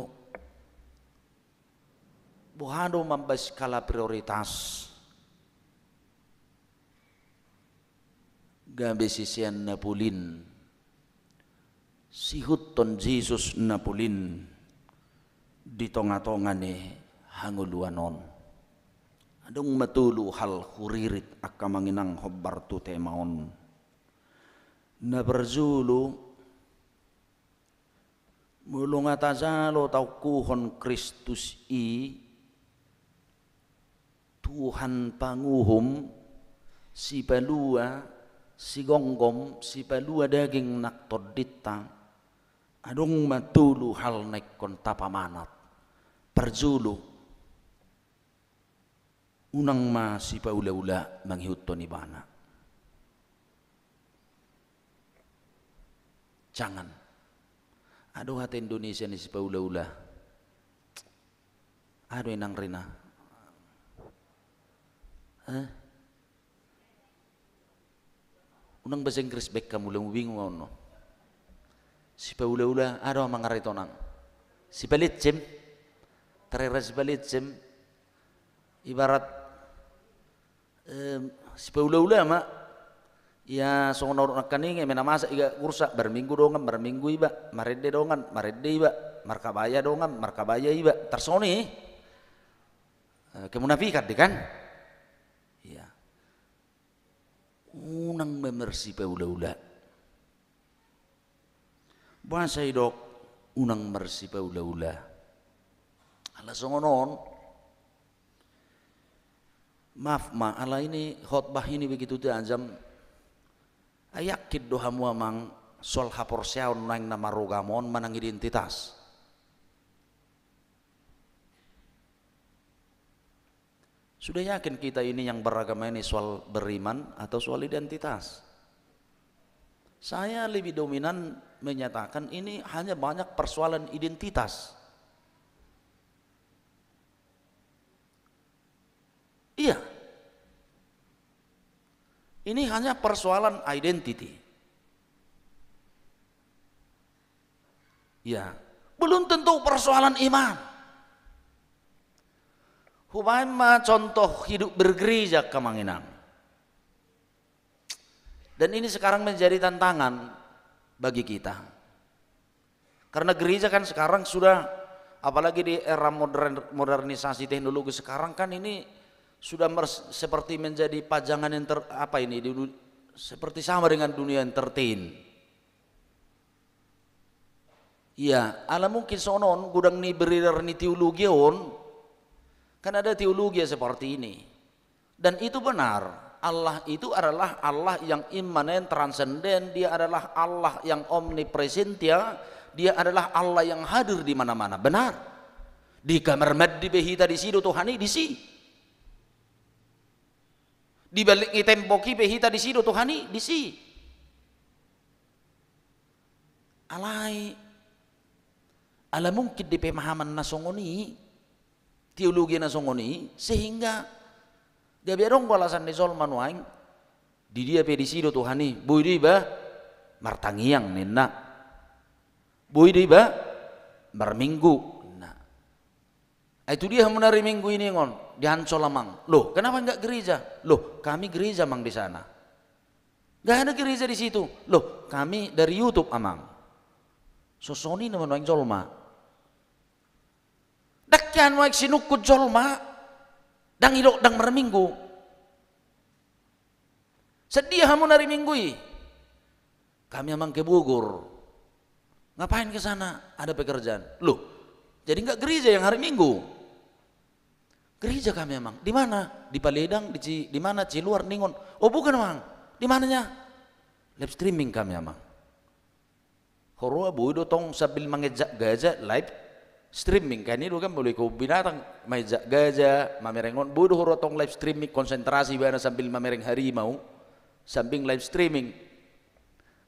boha do mambahen skala prioritas? Gabe sisean na pulin, sihuthon Jesus na pulin di tonga-tonga ni hangoluan on. Adong ma tolu hal huririt angka amang inang hombar tu tema on. Na parjolo, molo nga tajalo taungkuhon Kristus i, Tuhan panguhum, sipalua, sigomgom, sipalua daging nang tondinta, adong ma tolu hal na ingkon tapamanat. Parjolo, unang ma sipaula-ula mangihuthon ibana. Jangan. Adong hata Indonesia ni sipaula-ula. Adong inang rina. Eh? Unang bahasa Inggris baen hamu, lamu bingung au no. Sipaula-ula, adong amang ari tonang. Sipalincim. Tarera sipalincim. Ibarat, em, sipaula-ula ma. Ia songon na hurang nangkaning, eme na masa iba gursak, marminggu dongan, marminggu iba, marende dongan, marende iba, markabaya dongan, markabaya iba. Tarsongon i. Eh, kemunafikan dei kan? Iya. Unang ma marsipaula-ula. Boasa didok unang marsipaula-ula? Ala songon on. Maaf ma, ala ini khotbah ini begitu tajam. Ai yakin do hamu amang soal haporseaon naeng na marugama on manang identitas? Sudah yakin kita ini yang beragama ini soal beriman atau soal identitas? Saya lebih dominan menyatakan ini hanya banyak persoalan identitas. Iya. Ini hanya persoalan identity. Ya, belum tentu persoalan iman. Hubaen ma contoh hidup bergereja, angka amang inang. Dan ini sekarang menjadi tantangan bagi kita. Karena gereja kan sekarang sudah Apalagi di era modern, modernisasi teknologi sekarang kan ini sudah mer-, seperti menjadi pajangan enter-, apa ini, di du-, seperti sama dengan dunia entertain. Iya, ala mungkin songon on godang ni beredar ni teologi on. Kan ada teologi seperti ini. Dan itu benar. Allah itu adalah Allah yang immanen, transenden, Dia adalah Allah yang omnipresensia, Dia adalah Allah yang hadir di mana-mana. Benar. Di kamar mandi pe hita disi do Tuhan i, disi. Di balik ni tembok i pe hita disi do Tuhan i, disi. Alai, ala mungkin di pemahaman na songon i, teologi na songon i, sehingga gabe adong do alasan ni jolma nuaeng, di dia pe disi do Tuhan i, boi do iba martangiang ninna. Boi do iba marminggu ninna. Ai tu dia hamu na ri Minggu i ningon, di Ancol amang. Loh, kenapa nggak gereja? Loh, kami gereja amang di sana. Nggak ada gereja di situ. Loh, kami dari YouTube amang. Songon i nama nuaeng jolma. Ndang hian nuaeng sinungkun jolma, ndang idok ndang marminggu. Sadia hamu na ri Minggu i? Kami amang ke Bogor. Ngapain ke sana? Ada pekerjaan. Loh, jadi nggak gereja yang hari Minggu? Gereja kami amang. Di mana? Di Paledang, di Ci-, di mana? Ciluar, ningon. Oh bukan amang. Di mananya? Live streaming kami amang. Huroha boi do tong sambil manginjak gaja live streaming. Kan i do kan, molo di kebun binatang, manginjak gaja, mamereng on, boi do huroha tong live streaming, konsentrasi ibana sambil mamereng harimau, sambil live streaming.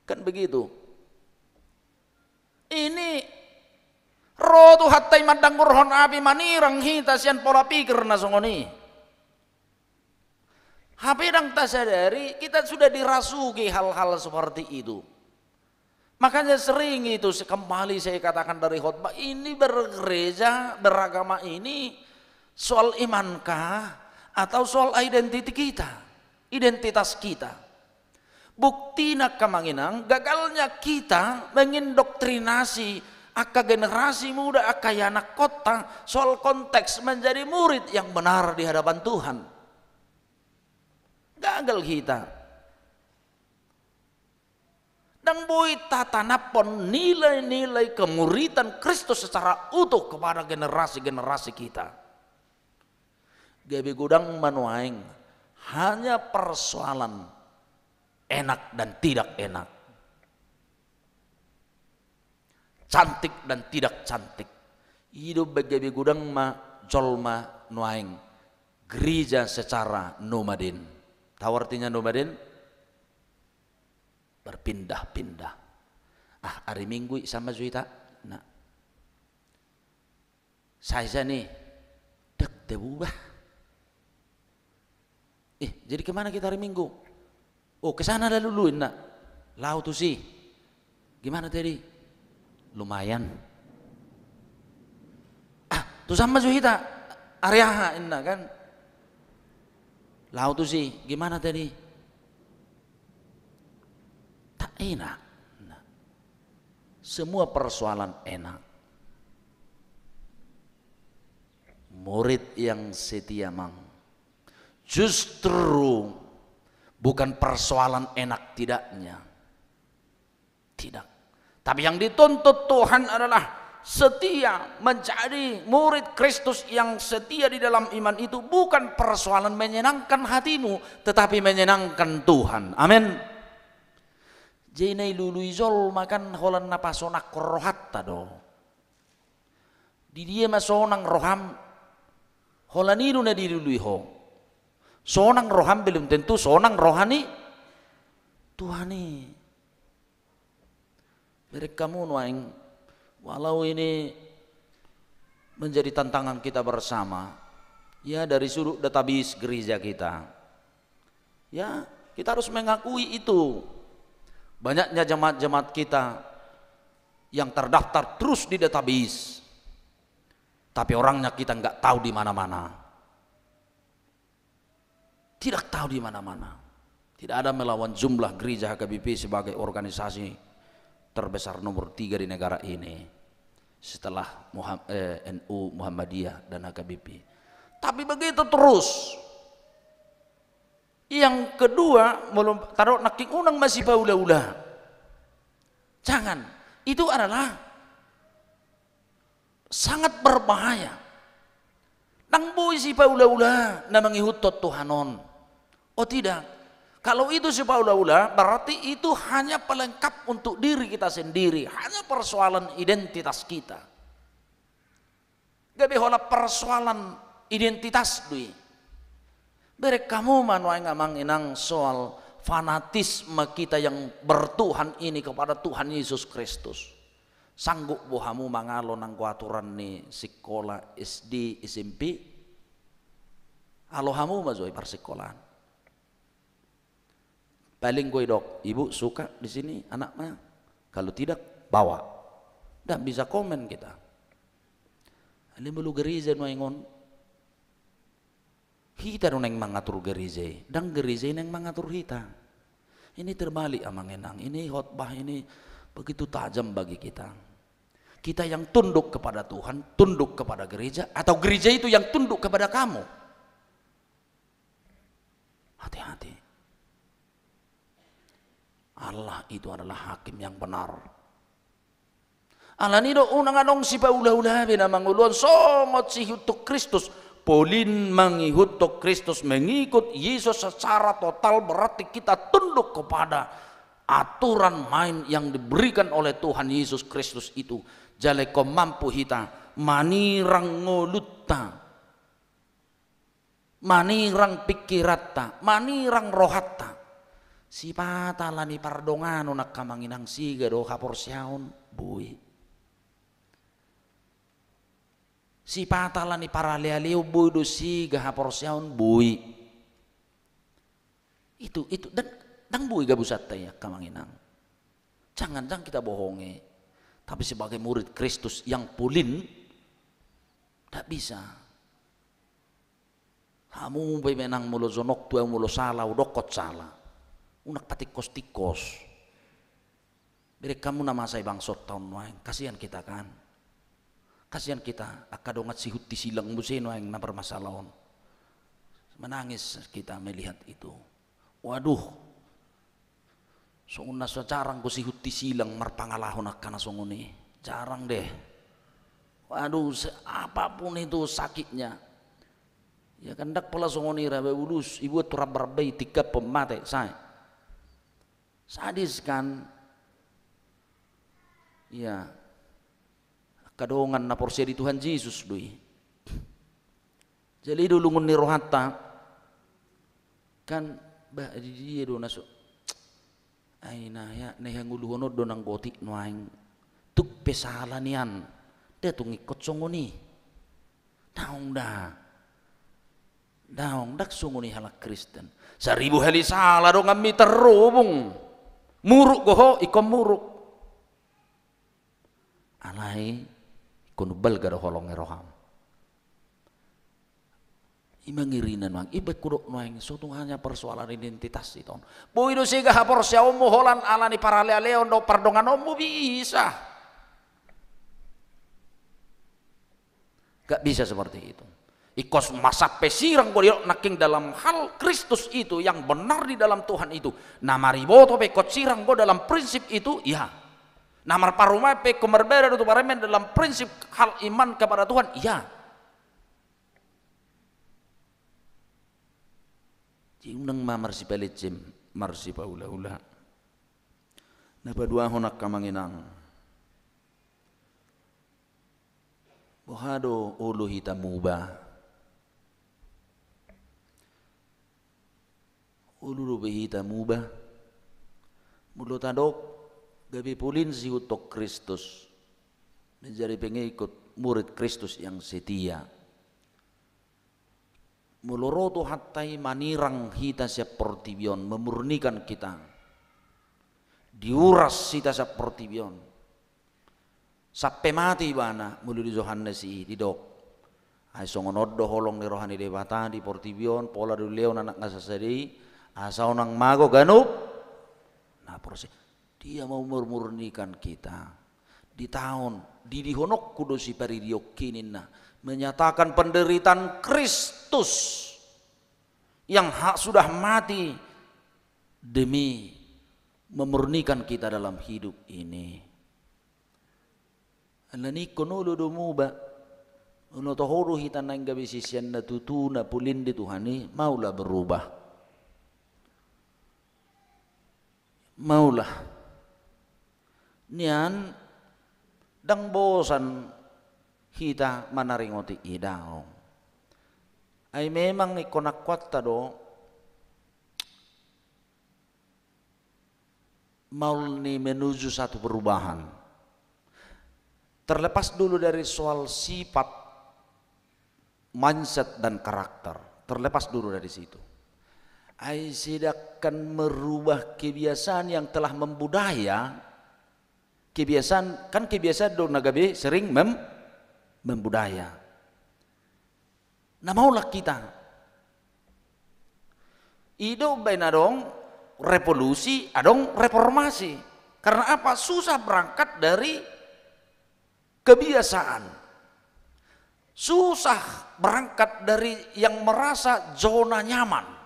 Kan begitu. Ini ro Tuhanta i mandanggurhon api manirang hita sian pola pikir na songon i. Hape ndang tasadari, kita sudah dirasuki hal-hal seperti itu. Makanya sering itu se-, kembali saya katakan dari khotbah ini, bergereja, beragama ini soal imankah atau soal identiti kita, identitas kita? Buktina angka amang inang, gagalnya kita mengindoktrinasi angka generasi muda, angka ianakhonta soal konteks menjadi murid yang benar di hadapan Tuhan. Gagal kita. Ndang boi tatanamhon nilai-nilai kemuritan Kristus secara utuh kepada generasi-generasi kita. Gabe godang ma nuaeng hanya persoalan enak dan tidak enak, cantik dan tidak cantik. I do umbaen gabe godang ma jolma nuaeng gereja secara nomaden. Tahu artinya nomaden? Berpindah-pindah. Ah, ari Minggu i sama jo hita. Nah. Sai sian i, ndang tabubar. Eh, jadi kemana kita hari Minggu? Oh, ke sana dah dulu, inna. Laho tusi. Gimana tadi? Lumayan. Ah, tu sama jo hita. Ari aha, inna kan. Laho tusi. Gimana tadi? Tak enak. Nah, semua persoalan enak. Murid yang setia, mang. Justru bukan persoalan enak tidaknya. Tidak. Tapi yang dituntut Tuhan adalah setia, menjadi murid Kristus yang setia di dalam iman itu bukan persoalan menyenangkan hatimu, tetapi menyenangkan Tuhan. Amin. Jadi na dilului jolma kan holan na pasonanghon rohanta do. Di dia ma sonang roham? Holan i do na dilului ho. Sonang roham belum tentu sonang roha ni Tuhan i. Bereng hamu nuaeng, walau ini menjadi tantangan kita bersama, ya, dari sudut database gereja kita. Ya, kita harus mengakui itu. Banyaknya jemaat-jemaat kita yang terdaftar terus di database, tapi orangnya kita nggak tahu di mana-mana. Tidak tahu di mana-mana. Tidak ada melawan jumlah gereja H K B P sebagai organisasi terbesar nomor tiga di negara ini. setelah Muham- eh, N U, Muhammadiyah, dan H K B P. Tapi begitu terus. Yang kedua, molo tadok nangkin unang masipaula-ula. Jangan. Itu adalah sangat berbahaya. Ndang boi sipaula-ula na mangihuthon Tuhan on. Oh tidak. Kalau itu sipaula-ula, berarti itu hanya pelengkap untuk diri kita sendiri, hanya persoalan identitas kita. Gabe holan persoalan identitas do i. Bereng hamu ma nuaeng amang inang soal fanatisme kita yang bertuhan ini kepada Tuhan Yesus Kristus. Sanggup bo hamu mangalo nanggo aturan ni sikola S D, S M P? Alo hamu ma jo i parsikolaan. Paling gue dok, ibu suka di sini anaknya. Kalau tidak, bawa. Nggak bisa komen kita. Ini mulu gereja nuaeng on. Hita do naeng mangatur gereja i, ndang gereja i naeng mangatur hita. Ini terbalik amang inang, ini khotbah ini begitu tajam bagi kita. Kita yang tunduk kepada Tuhan, tunduk kepada gereja, atau gereja itu yang tunduk kepada kamu? Hati-hati. Allah itu adalah hakim yang benar. Alani do unang adong sipaula-ula be na mangoluhon songon sihuthon Kristus. Polin mangihuthon Kristus, mengikut Yesus secara total berarti kita tunduk kepada aturan main yang diberikan oleh Tuhan Yesus Kristus itu. Jala ingkon mampu hita manirang ngolunta, manirang pingkiranta, manirang rohanta. Sipata ala ni pardonganon angka amang inang, siga do haporseaon? Boi. Sipata ala ni paralealeon? Boi do, siga haporseaon? Boi. Itu, itu, dan ndang boi gabusanta i angka amang inang. Jangan, jangan kita bohongi. Tapi sebagai murid Kristus yang polin, nggak bisa. Hamu pe menang molo jonok tu ahu molo sala, hudokkon sala. Unang patingkos-tingkos. Bereng hamu na masa i bangsonta on nuaeng, kasihan kita kan. Kasihan kita, angka dongan sihuthon silang muse nuaeng na marmasalah on. Menangis kita melihat itu. Waduh. Songon na so jarang go sihuthon silang marpangalahon angka na songon i. Jarang deh. Waduh, se- apapun itu sakitnya. Ya kan ndang pola songon i, raba bulus, ibuat tu raba-raba i, tingkaphon mate, sae. Sadis kan? Iya. Angka dongan na porsea di Tuhan Jesus do i. Jadi i do lungun ni rohanta. Kan, bah, di dia do na so. Ai na ya, na hangoluhon on do nang gotik nuaeng. Tuk pe sala nian. Nda tung ingkon songon i. Daong da. Daong, ndang songon i halak Kristen. Saribu hali sala donganmi tarrobung. Muruk do ho, ingkon muruk. Alai, ingkon umbalga do holong ni roham. I ma ngirina nuaeng, i baen hudok nuaeng, so tung hanya persoalan identitas i ton. Boi do siga haporseaonmu holan ala ni paralealeon dohot pardonganonmu, bisa. Gak bisa seperti itu. Ingkon ma sampe sirang do didok nangkin dalam hal Kristus itu, yang benar di dalam Tuhan itu. Na mariboto pe ingkon sirang do dalam prinsip itu, ya. Na marparumaen pe ingkon marbada do tu parumaen dalam prinsip hal iman kepada Tuhan, ya. Jadi unang ma marsipalejam, marsipaulaula. Na paduahon angka amang inang. Boha do olo hita muba? Olo dope hita muba? Molo tadok, gabe polin sihuthon Kristus, menjadi pengikut murid Kristus yang setia. Molo ro Tuhanta i manirang hita sian portibi on, memurnikan kita, diuras hita sian portibi on. Sampe mate ibana, molo di Johannes i didok. Ai songon on do holong ni roha ni Debata di portibi on, pola dilehon anakna sasada i, asa unang mago ganup na porsea. Dia mau memurnikan kita. Di taon, didihononku do siparidionki ninna, menyatakan penderitaan Kristus yang ha-, sudah mati demi memurnikan kita dalam hidup ini. Alani ingkon olo do muba. Unang toho do hita naeng gabe sisean na tutu na polin di Tuhan i, maulah berubah. Maulah. Nian ndang bosan hita manaringoti i, daong. Ai memang ingkon angkuanta do maol ni menuju satu perubahan. Terlepas dulu dari soal sifat, mindset, dan karakter. Terlepas dulu dari situ. Ai sedangkan merubah kebiasaan yang telah membudaya, kebiasaan, kan kebiasaan do na gabe sering mem-, membudaya. Na maulah hita. I do umbaen adong revolusi, adong reformasi. Karena apa? Susah berangkat dari kebiasaan. Susah berangkat dari yang merasa zona nyaman.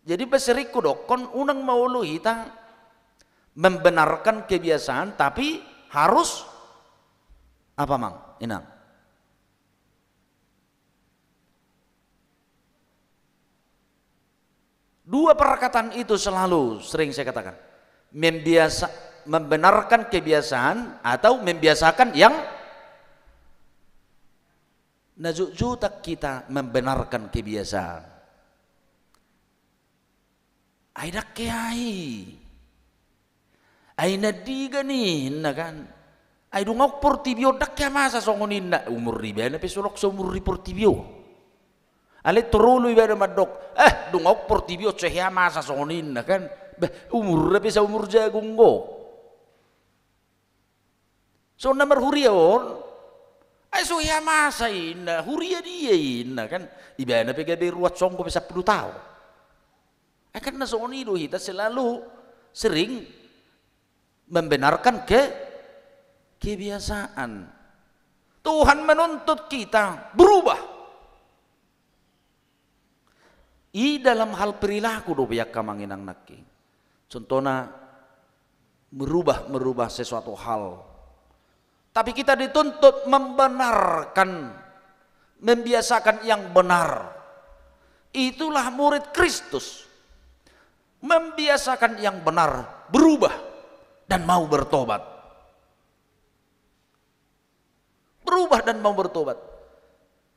Jadi, pe sering hudokkon, unang ma olo hita membenarkan kebiasaan, tapi harus apa, Mang Inang? Dua perkataan itu selalu sering saya katakan. Membiasa-, membenarkan kebiasaan atau membiasakan yang, na jotjot hita membenarkan kebiasaan. Ai ndang ke ai. Ai na digan i, ninna kan. Ai dung ahu portibi on ndang hea masa songon i, ninna. Umur ni ibana pe so holan saumur ni portibi on. Alai torolu ibana mandok, eh, dung ahu portibi on so hea masa songon i, ninna kan. Bah, umurna pe saumur jagung do. Songon na marhuria on, ai so hea masa i, ninna, huria dia i, ninna kan. Ibana pe gabe ruat songgo pe sampulu taon. Ai kan na songon i do hita selalu sering membenarkan ke-, kebiasaan. Tuhan menuntut kita berubah. I dalam hal perilaku do pe, angka Amang Inang nangkin. Contohna merubah, merubah sesuatu hal. Tapi kita dituntut membenarkan, membiasakan yang benar. Itulah murid Kristus. Membiasakan yang benar, berubah, dan mau bertobat. Berubah dan mau bertobat.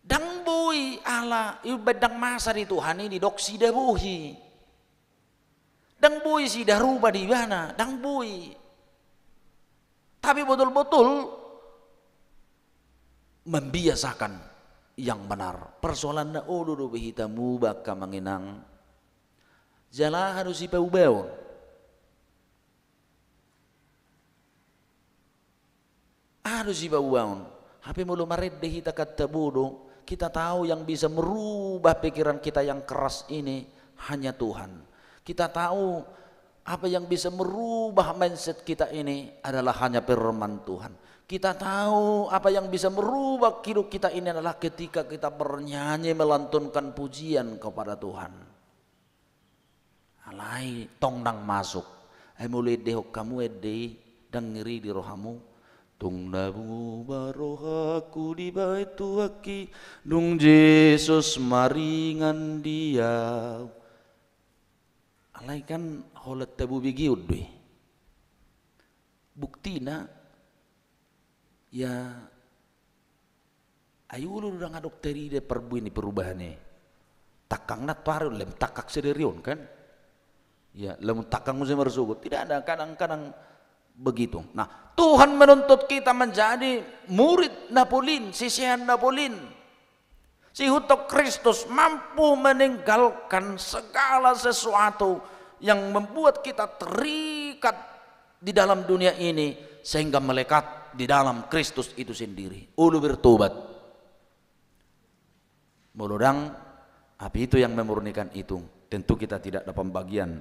Ndang boi ala, i umbaen ndang masa di Tuhan i, didok sida bohi. Ndang boi sida ruba di ibana, ndang boi. Tapi botul-botul membiasakan yang benar. Persoalanna olo dope hita muba, angka Amang Inang. Jala aha do sipaubaon? Aha do sipaubaon? Hape molo marende hita kata bodo, kita tahu yang bisa merubah pikiran kita yang keras ini hanya Tuhan. Kita tahu apa yang bisa merubah mindset kita ini adalah hanya firman Tuhan. Kita tahu apa yang bisa merubah hidup kita ini adalah ketika kita bernyanyi, melantunkan pujian kepada Tuhan. Alai tong ndang masuk. Ai molo endehon hamu ende i, ndang ngeri di rohamu. Tung na muba rohangku dibahen Tuhanki, dung Jesus maringan di ahu. Alai kan holan tabo begeon do i. Buktina, ya, ai olo do ndang adong tarida parbue ni perubahan i. Tangkangna tu ari on, lam tangkang sadari on kan. Ya, lam tangkang muse marsogot. Tidak ada, kadang-kadang begitu. Nah, Tuhan menuntut kita menjadi murid na polin, sisean na polin. Sihutop Kristus mampu meninggalkan segala sesuatu yang membuat kita terikat di dalam dunia ini, sehingga melekat di dalam Kristus itu sendiri. Olo bertobat. Molo ndang, api itu yang memurnikan itu, tentu kita tidak dapat bagian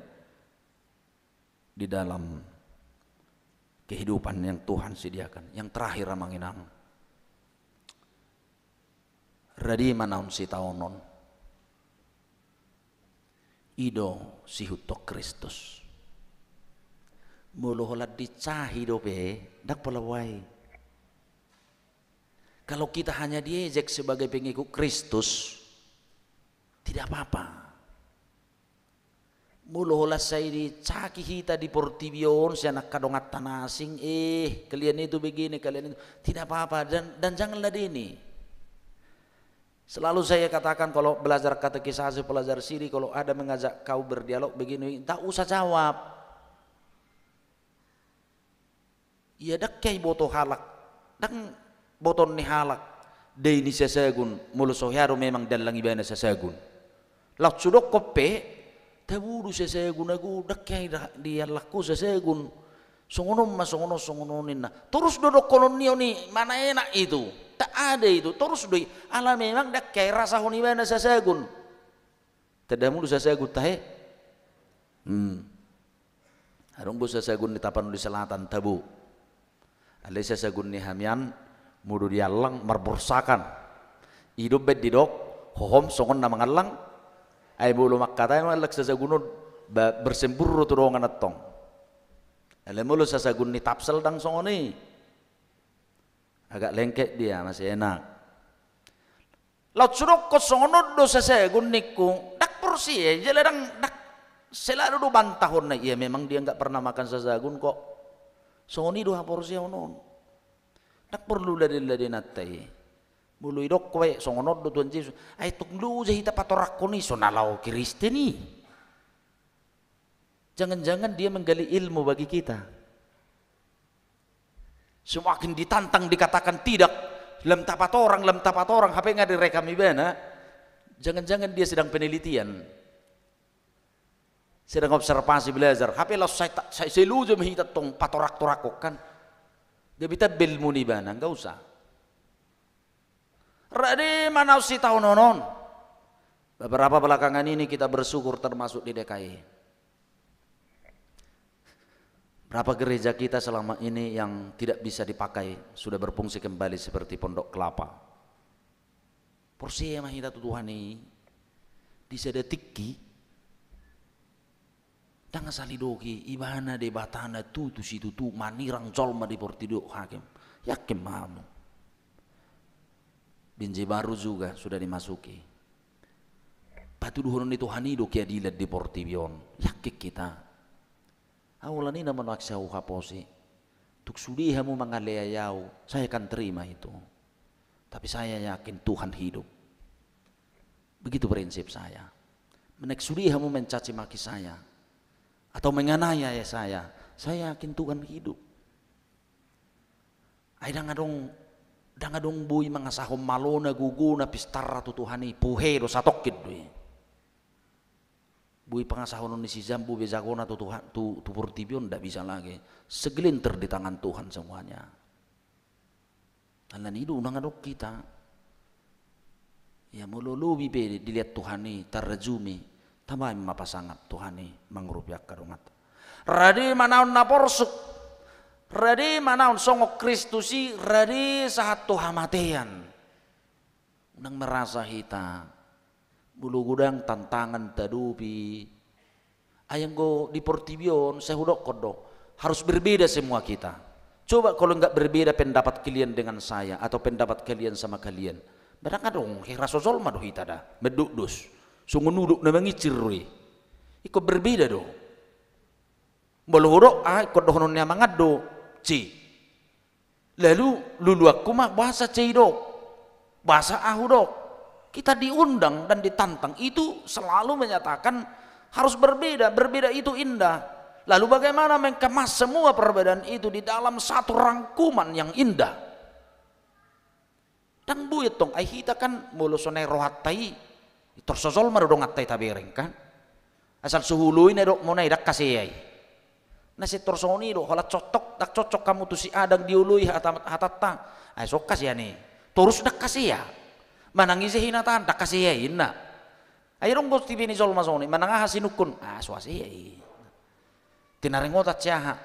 di dalam kehidupan yang Tuhan sediakan. Yang terakhir, amang inang, rade ma naung sitaonon. I do sihuthon Kristus. Molo holan dicahi dope, ndang pola uai. Kalau kita hanya diejek sebagai pengikut Kristus, tidak apa-apa. Molo holan sai dicaki hita di portibi on sian angka donganta na asing, eh, kalian itu begini, kalian itu, tidak apa-apa, dan, dan jangan ladeni. Selalu saya katakan, kalau belajar katekisasi, belajar siri, kalau ada mengajak kau berdialog begini, tak usah jawab. Ia ndang hea iboto halak, ndang botoon ni halak dai ni sasagun, molo so hea do memang diallang ibana sasagun. Laos hudokkon pe, tabo do sasagun ahu, ndang hea diallang ho sasagun. Songon on ma, songon on, songon on ninna. Torus do dohonon ni on i, mana enak itu. Tak ada itu, torus do i. Ala memang ndang hea rasahon ibana sasagun. Tanda mulu sasagun tahe. Hmm. Adong do sasagun ni Tapanuli Selatan, tabo. Alai sasagun ni hami an, molo diallang marborsakan. I do umbaen didok, hohom songon na mangallang. Ai molo mangkatai mangallang sasagun on, ba, bersembur do tu dongan antong. Alai molo sasagun ni Tapsel ndang songon i. Agak lengket dia, masih enak. Laos hudokkon songon on do sasagun ningku, ndang porsea, jala ndang, ndang, selalu do bantahonna, ia memang dia nggak pernah makan sasagun kok. Songon i do haporseaon on. Ndang porlu laden-ladenanta i. Molo didok ho, eh, songon on do Tuhan Jesus, ai tong loja hita patorangkon i, so na laho Kristen i. Jangan-jangan dia menggali ilmu bagi kita. Semakin ditantang, dikatakan tidak, lam tapatorang, lam tapatorang, hape nga direkam ibana. Jangan-jangan dia sedang penelitian. Sedang observasi, belajar. Hape laos sai ta-, sai, sai loja ma hita tong patorang-torangkon kan. Gabe tamba ilmu ni ibana, nggak usah. Rade ma naung sitaonon on. Beberapa belakangan ini kita bersyukur termasuk di D K I. Berapa gereja kita selama ini yang tidak bisa dipakai, sudah berfungsi kembali seperti Pondok Kelapa. Porsea ma hita tu Tuhan i, di sada tingki. Ndang asal didok i, ibana Debata na tutu situtu manirang jolma di portibi on, hakim. Yakin ma hamu. Binjai Baru juga sudah dimasuki. Patuduhonon ni Tuhan i do keadilan di portibi on. Yakin kita. Ahu ala ni na manaksi ahu haposi. Tung sude hamu mangaleai ahu, saya akan terima itu. Tapi saya yakin Tuhan hidup. Begitu prinsip saya. Naeng sude hamu mencaci maki saya atau menganiaya saya, saya yakin Tuhan hidup. Ai ndang adong, ndang adong boi mangasahon malona, gogona, pistarna tu Tuhan i, puhe do, satongkin do i. Boi pangasahonon ni si Jambu be jagona tu Tuhan, tu, tu portibi on, ndak bisa lagi. Segelintir di tangan Tuhan semuanya. Alani i do unang adong hita. Ia molo lobi pe dilehon Tuhan i, tarajumi, tambahen ma pasangap Tuhan i mangurupi angka donganta. Rade ma naon na porsuk, rade ma naon songon Kristus i, rade sahat tu hamatean. Unang merasa hita, molo godang tantangan tadopi. Ai anggo di portibi on, sai hudokkon do, harus berbeda semua kita. Coba kalau nggak berbeda pendapat kalian dengan saya atau pendapat kalian sama kalian, ba ndang adong, hira so jolma do hita da, mandokdos. Songon udok na mangincir do i. Ingkon berbeda do. Molo hudok, ah, ingkon dohonon ni amang an do C. Lalu luluanku ma boasa C i dok, boasa ahu dok. Kita diundang dan ditantang itu selalu menyatakan harus berbeda, berbeda itu indah. Lalu bagaimana mengemas semua perbedaan itu di dalam satu rangkuman yang indah? Ndang boi tong, ai hita kan molo sonai rohanta i, tor so jolma do donganta i tabereng kan. Asal so huoloi na didok muna i, ndang hasea i. Na sai tor songon i do, holan cocok, ndang cocok hamu tu si A, ndang dioloi hata-, hatanta. Ai so hasea i. Torus ndang hasea. Manang ise hinataan, ndang hasea i, inna. Ai adong do tipe ni jolma songon i, manang aha sinungkun, ah, so hasea i. Tinaringotan si aha.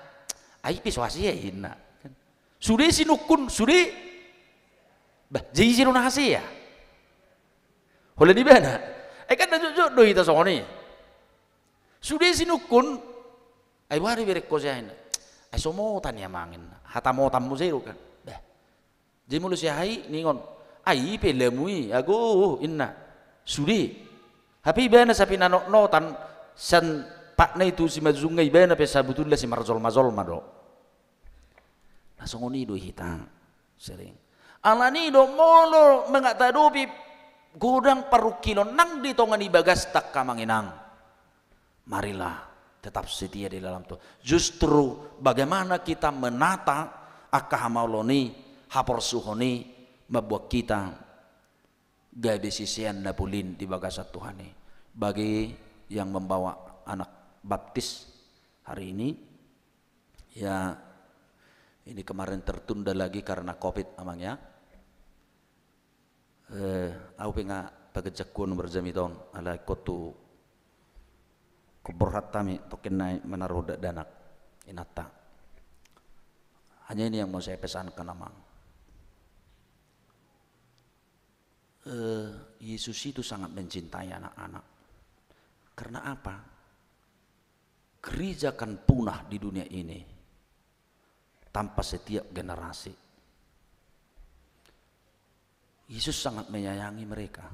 Ai pe so hasea i, inna. Sude sinungkun, sude. Bah, jadi ise do na hasea? Holan ibana. Ai kan na jotjot do hita songon i. Sude sinungkun. Ai boha do iberengku sian i, inna. Ai so mota ni amang, inna. Hata mota muse do kan. Bah. Jadi molo sian ahu i ningon, ai i pe lamu i, ago, inna. Sude. Hape ibana sai pinanotnotan, sian patna i tu simanjujungna, ibana pe sabutulna simarjolmajolma do. Na songon i do hita sering. Alani do molo mangadopi godang parungkilon nang di tonga ni bagasta, angka amang inang. Marilah tetap setia di dalam Tuhan. Justru bagaimana kita menata angka hamaolon i, haporsuhon i, mambuat hita gabe sisean na polin di bagasan Tuhan i. Bagi yang membawa anak baptis hari ini, ya, ini kemarin tertunda lagi karena covid, amang ya. Eh, ahu pe nga paganjangkon marjamita on, alai ingkon tu ingkon borhat hami tongkin nai manaruhon dakdanak inanta. Hanya ini yang mau saya pesankan, amang. Eh, Yesus itu sangat mencintai anak-anak. Karena apa? Gereja akan punah di dunia ini tanpa setiap generasi. Yesus sangat menyayangi mereka.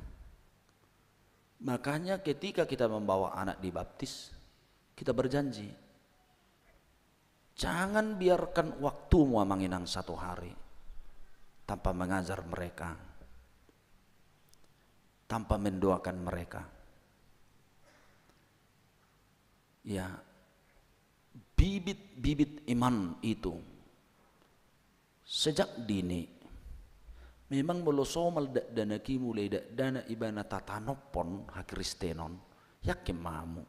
Makanya ketika kita membawa anak dibaptis, kita berjanji, jangan biarkan waktumu, amang inang, satu hari tanpa mengajar mereka, tanpa mendoakan mereka. Ya, bibit-bibit iman itu sejak dini. Memang molo somal dakdanak i mulai dakdanak ibana tatanophon hakristenon, yakin ma hamu.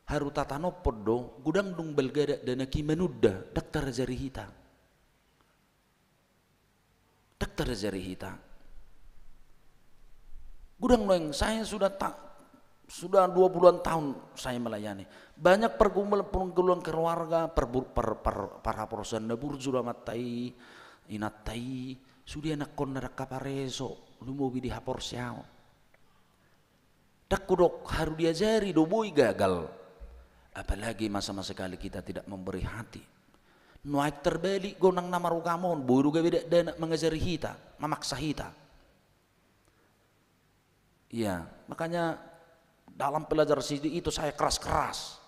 Haru tatanophon do, godang dung balga dakdanak i manunda, ndang tarajari hita. Ndang tarajari hita. Godang nuaeng, saya sudah ta-, sudah dua puluhan tahun saya melayani. Banyak pergumulan, pergumulan keluarga, perbur-, per-, per-, parhaporseaon na burju do amanta i, inanta i, sude anakkonna ndang kapareso, lumobi dihaporseaon. Ndang hudok haru diajari do boi gagal. Apalagi ma sama sekali kita tidak memberi hati. Nuaeng terbalik gonang na marugam on, boi do gabe dakdanak mangajari hita, mamaksa hita. Iya, makanya dalam pelajaran sidi itu saya keras-keras.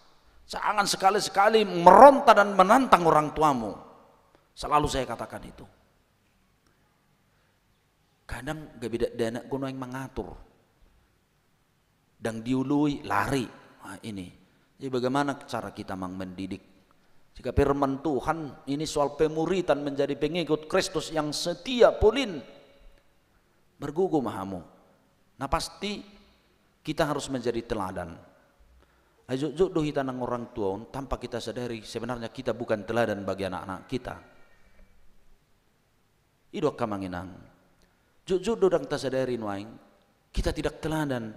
Jangan sekali-sekali meronta dan menantang orang tuamu. Selalu saya katakan itu. Kadang gabe dakdanak do nuaeng mangatur. Ndang dioloi, lari. Nah, ini. Jadi bagaimana cara kita mang mendidik? Jika firman Tuhan ini soal pemuritan, menjadi pengikut Kristus yang setia, polin, margogo ma hamu. Nah, pasti kita harus menjadi teladan. Ai jotjot do hita nang orang tua on, tanpa kita sadari sebenarnya kita bukan teladan bagi anak-anak kita. I do, angka amang inang. Jotjot do ndang tasadari nuaeng, kita tidak teladan.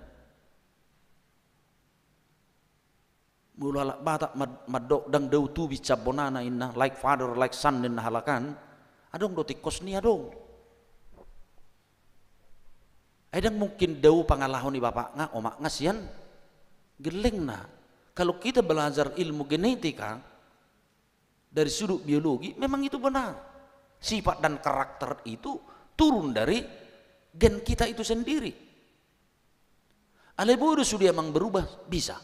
Molo halak Batak mad-, mandok ndang dao tubis sian bonana, inna, like father, like son, ninna halak an. Adong do tingkos ni i, adong. Ai ndang mungkin dao pangalaho ni bapakna, omakna sian gellengna. Kalau kita belajar ilmu genetika, dari sudut biologi, memang itu benar. Sifat dan karakter itu turun dari gen kita itu sendiri. Alai boi do sude amang berubah? Bisa.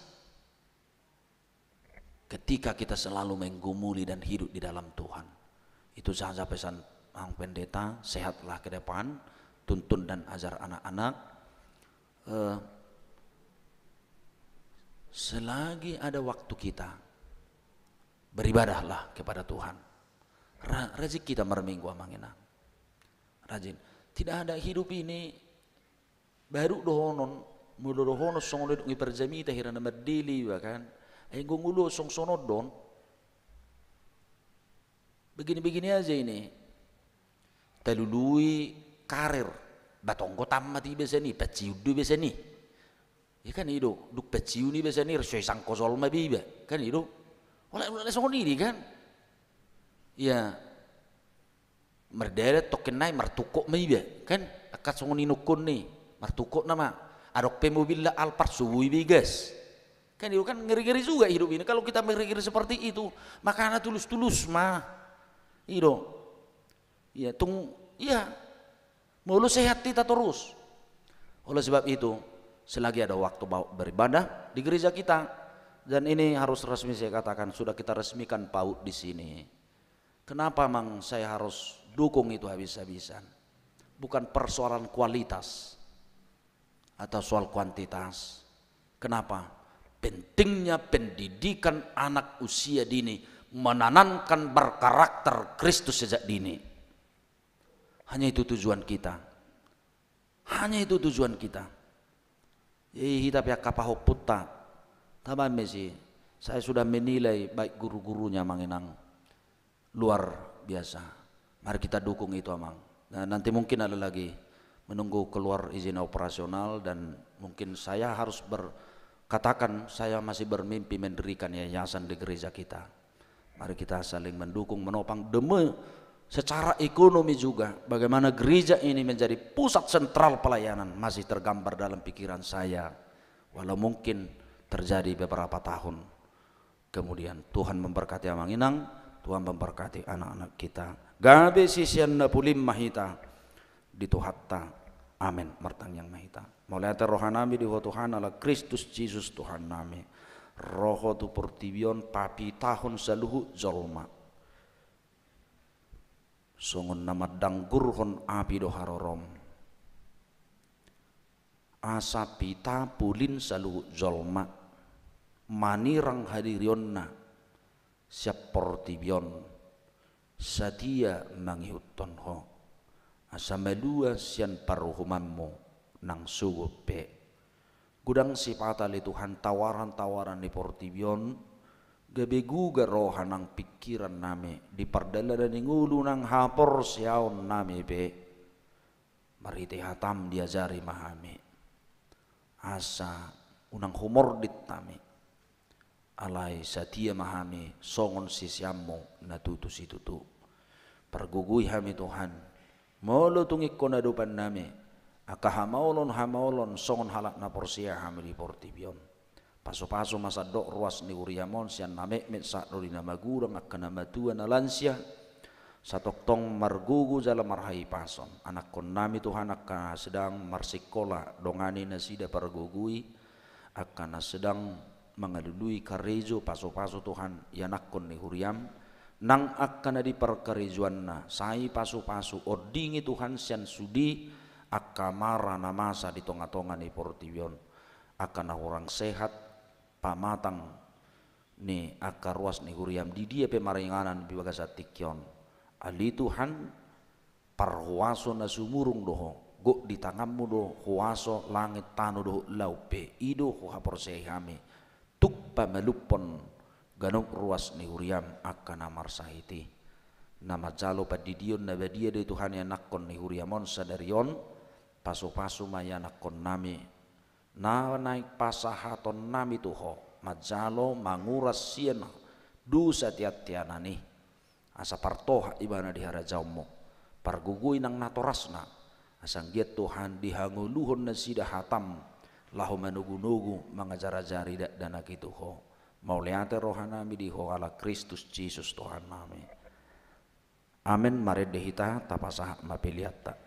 Ketika kita selalu menggumuli dan hidup di dalam Tuhan. Itu saja pesan Amang Pendeta, sehatlah ke depan, tuntun dan ajar anak-anak. Eh, selagi ada waktu kita, beribadahlah kepada Tuhan. Ra-, rajin kita marminggu, amang inang. Rajin. Tidak ada, hidup ini baru dohonon, molo dohonon songon na dung i parjamita hira na mandele iba kan. Ai anggo ngolu songon songon on do on. Begini-begini aja ini. Talului karir. Batonggo tammat iba sian i, paciun do iba sian i. Ya kan i do, dung paciun iba sian i, so isangko jolma be iba. Kan i do. Ola, ola songon i kan. Ia, mardalan tongkin nai martungkot ma iba, kan? Angka songon i nungkun ni, martungkot nama. Adong pe mobilna Alphard, so boi be i gas. Kan itu kan ngeri-ngeri juga hidup ini. Kalau kita ngeri-ngeri seperti itu, makana tulus-tulus ma. I do. Ia, tung, ia. Molo sehat hita terus. Oleh sebab itu, selagi ada waktu PAUD beribadah di gereja kita, dan ini harus resmi saya katakan, sudah kita resmikan PAUD di sini. Kenapa, Mang, saya harus dukung itu habis-habisan? Bukan persoalan kualitas atau soal kuantitas. Kenapa? Pentingnya pendidikan anak usia dini, menanamkan berkarakter Kristus sejak dini. Hanya itu tujuan kita. Hanya itu tujuan kita. Jadi hita pe angka pahompunta, taban mesi, saya sudah menilai baik guru-gurunya, Amang Inang, luar biasa. Mari kita dukung itu, Amang. Nah, nanti mungkin ada lagi menunggu keluar izin operasional, dan mungkin saya harus berkatakan, saya masih bermimpi mendirikan yayasan di gereja kita. Mari kita saling mendukung, menopang demi secara ekonomi juga, bagaimana gereja ini menjadi pusat sentral pelayanan, masih tergambar dalam pikiran saya, walau mungkin terjadi beberapa tahun kemudian. Tuhan memberkati Amang Inang, Tuhan memberkati anak-anak kita. Gabe sisean na polim ma hita di Tuhanta. Amen. Martangiang ma hita. Mauliate rohanami di Ho Tuhan, ala Kristus Jesus Tuhannami. Ro Ho tu portibi on, papitahon saluhut jolma. Songon na mandanggurhon api do harorom. Asa pita pulin saluhut jolma, manirang hadirionna sian portibi on, satia mangihuthon Ho, asa malua sian paruhumanmu nang sogot pe. Godang sipata ale Tuhan tawaran-tawaran ni portibi on, gabe guga roha nang pingkirannami di pardalanan ni ngolu nang haporseaonnami pe. Marhite hatam diajari ma hami, asa unang humordit hami. Alai satia ma hami songon siseanmu na tutu situtu. Pargogoi hami Tuhan, molo tung ingkon adopannami angka hamaolon-hamaolon songon halak na porsea hami di portibi on. Pasu-pasu ma sandok ruas ni huriam on, sian na metmet sahat ro di na magodang, angka na matua, na lansia, satongtong margogo jala marhahipason. Anakkonnami Tuhan, angka na sedang marsikola, dongani nasida, pargogoi, angka na sedang mangalului karejo, pasu-pasu Tuhan ianakkon ni huriam, nang angka na di parkarejoanna, sai pasu-pasu, ondingi Tuhan sian sude angka mara na masa di tonga-tonga ni portibi on, angka na hurang sehat, pamatang ni angka ruas ni huriam, di dia pe maringanan di bagasan tingki on. Ale Tuhan, parhuaso na sumurung do Ho, gok di tanganmu do huaso langit, tano dohot laut pe, i do huhaporseai hami, tuk pamalumhon ganup ruas ni huriam angka na marsahit i. Na manjalo pandidion na badia do i Tuhan ianakkon ni huriam on sadari on, pasu-pasu ma ianakkonnami, na naeng pasahatonnami tu Ho, manjalo manguras sian dosa tiatianan i, asa partohap ibana di harajaonmu. Pargogoi nang natorasna, asa anggiat Tuhan dihangoluhon nasida hatam, laho manogu-nogu mangajar-ajari dakdanak i tu Ho. Mauliate rohanami di Ho ala Kristus Jesus Tuhannami. Amen. Marende hita, tapasahat ma peleanta.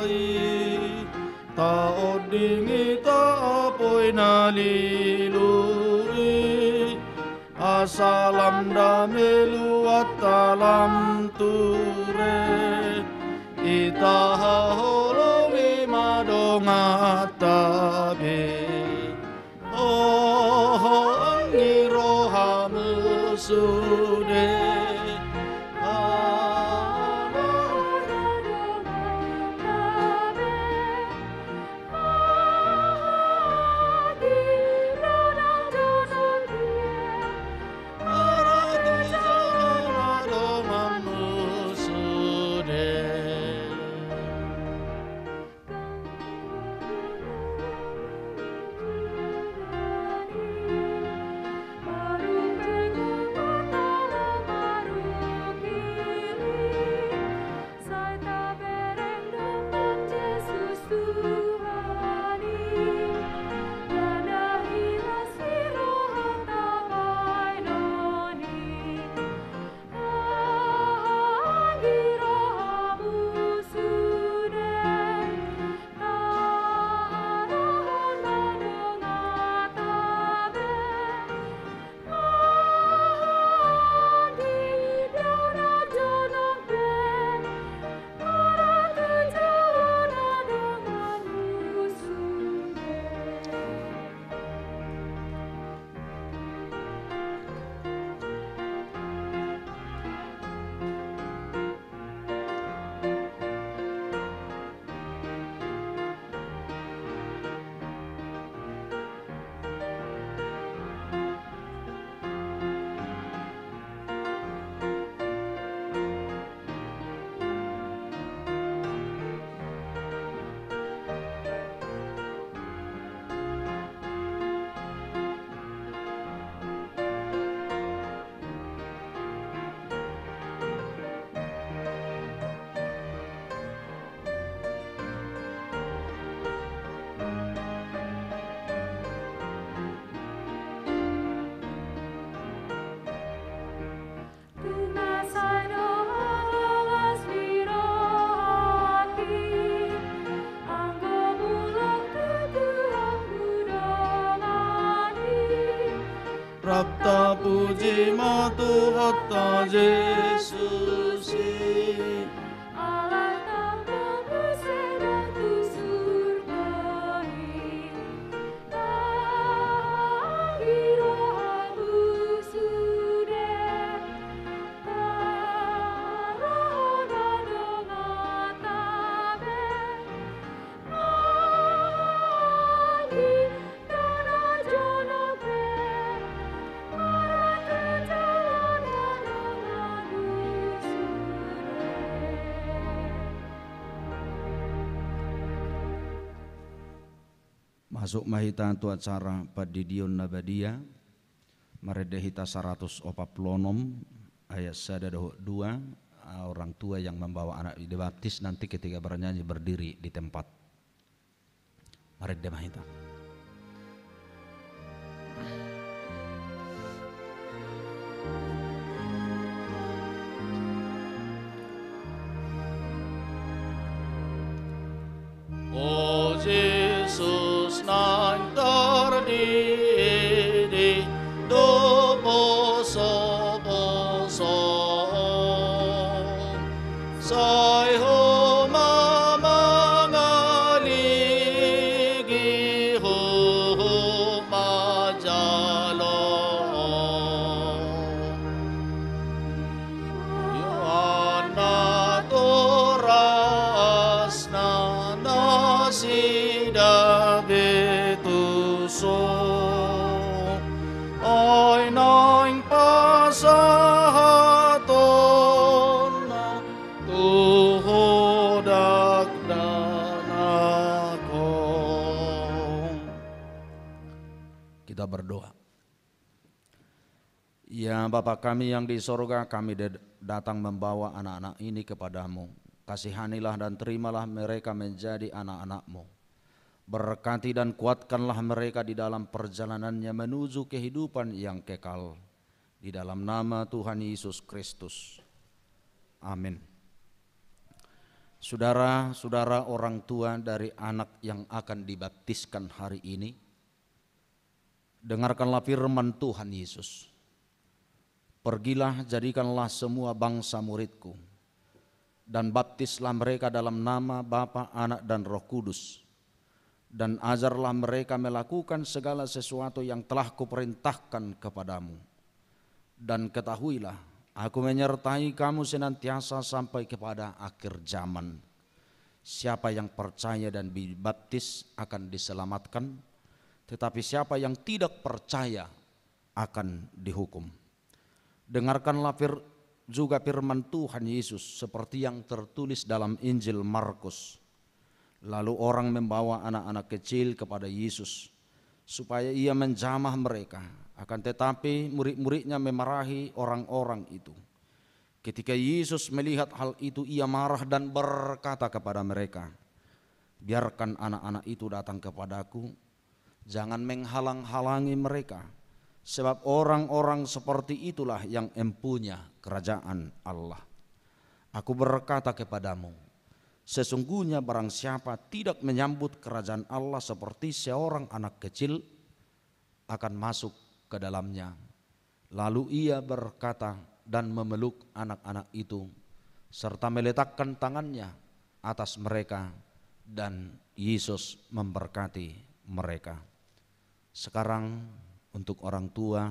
i, taondingi tapoi na lilu i, asa lam dame luatta lam ture, i taha holoi ma donganta be. Oho, anggi rohamu sude. Rap tapuji ma Tuhanta Jesus i. Masuk ma hita tu acara pandidion na badia. Marende hita saratus opat pulu onom ayat sada dohot dua. Ah, orang tua yang membawa anak dibaptis nanti ketika bernyanyi berdiri di tempat. Marende ma hita. O Jesus, naeng tardiidi do posoposo, sai Ho ma mangaligi, huhut manjalo. Ia natoras na nasida be tuso, ai naeng pasahatonna tu Ho dakdanak on. Kita berdoa. Ya Bapa kami yang di sorga, kami de-, datang membawa anak-anak ini kepada-Mu. Kasihanilah dan terimalah mereka menjadi anak-anak-Mu. Berkati dan kuatkanlah mereka di dalam perjalanannya menuju kehidupan yang kekal. Di dalam nama Tuhan Yesus Kristus. Amin. Saudara-saudara orang tua dari anak yang akan dibaptiskan hari ini, dengarkanlah firman Tuhan Yesus. "Pergilah, jadikanlah semua bangsa muridku, dan baptislah mereka dalam nama Bapa, Anak, dan Roh Kudus, dan ajarlah mereka melakukan segala sesuatu yang telah kuperintahkan kepadamu. Dan ketahuilah, Aku menyertai kamu senantiasa sampai kepada akhir zaman. Siapa yang percaya dan dibaptis akan diselamatkan, tetapi siapa yang tidak percaya akan dihukum." Dengarkanlah fir-, juga firman Tuhan Yesus seperti yang tertulis dalam Injil Markus. Lalu orang membawa anak-anak kecil kepada Yesus, supaya Ia menjamah mereka. Akan tetapi, murid-muridnya memarahi orang-orang itu. Ketika Yesus melihat hal itu, Ia marah dan berkata kepada mereka, "Biarkan anak-anak itu datang kepada-Ku. Jangan menghalang-halangi mereka, sebab orang-orang seperti itulah yang empunya kerajaan Allah. Aku berkata kepadamu, sesungguhnya barang siapa tidak menyambut kerajaan Allah seperti seorang anak kecil, akan masuk ke dalamnya." Lalu Ia berkata dan memeluk anak-anak itu, serta meletakkan tangannya atas mereka, dan Yesus memberkati mereka. Sekarang, untuk orang tua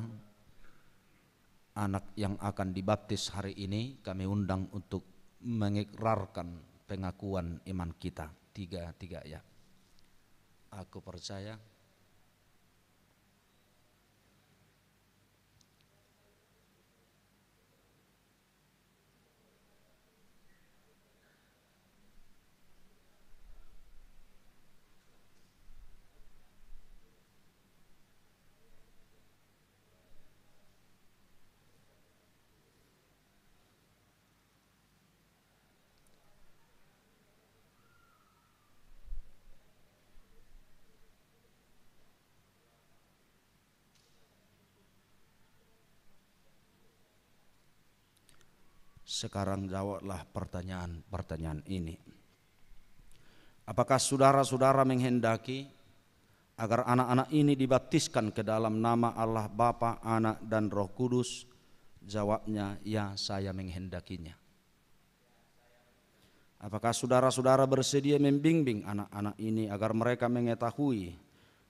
anak yang akan dibaptis hari ini, kami undang untuk mengikrarkan pengakuan iman kita. Tiga-tiga, ya. Aku percaya. Sekarang jawablah pertanyaan-pertanyaan ini. Apakah saudara-saudara menghendaki agar anak-anak ini dibaptiskan ke dalam nama Allah Bapa, Anak, dan Roh Kudus? Jawabnya, ya, saya menghendakinya. Apakah saudara-saudara bersedia membimbing anak-anak ini agar mereka mengetahui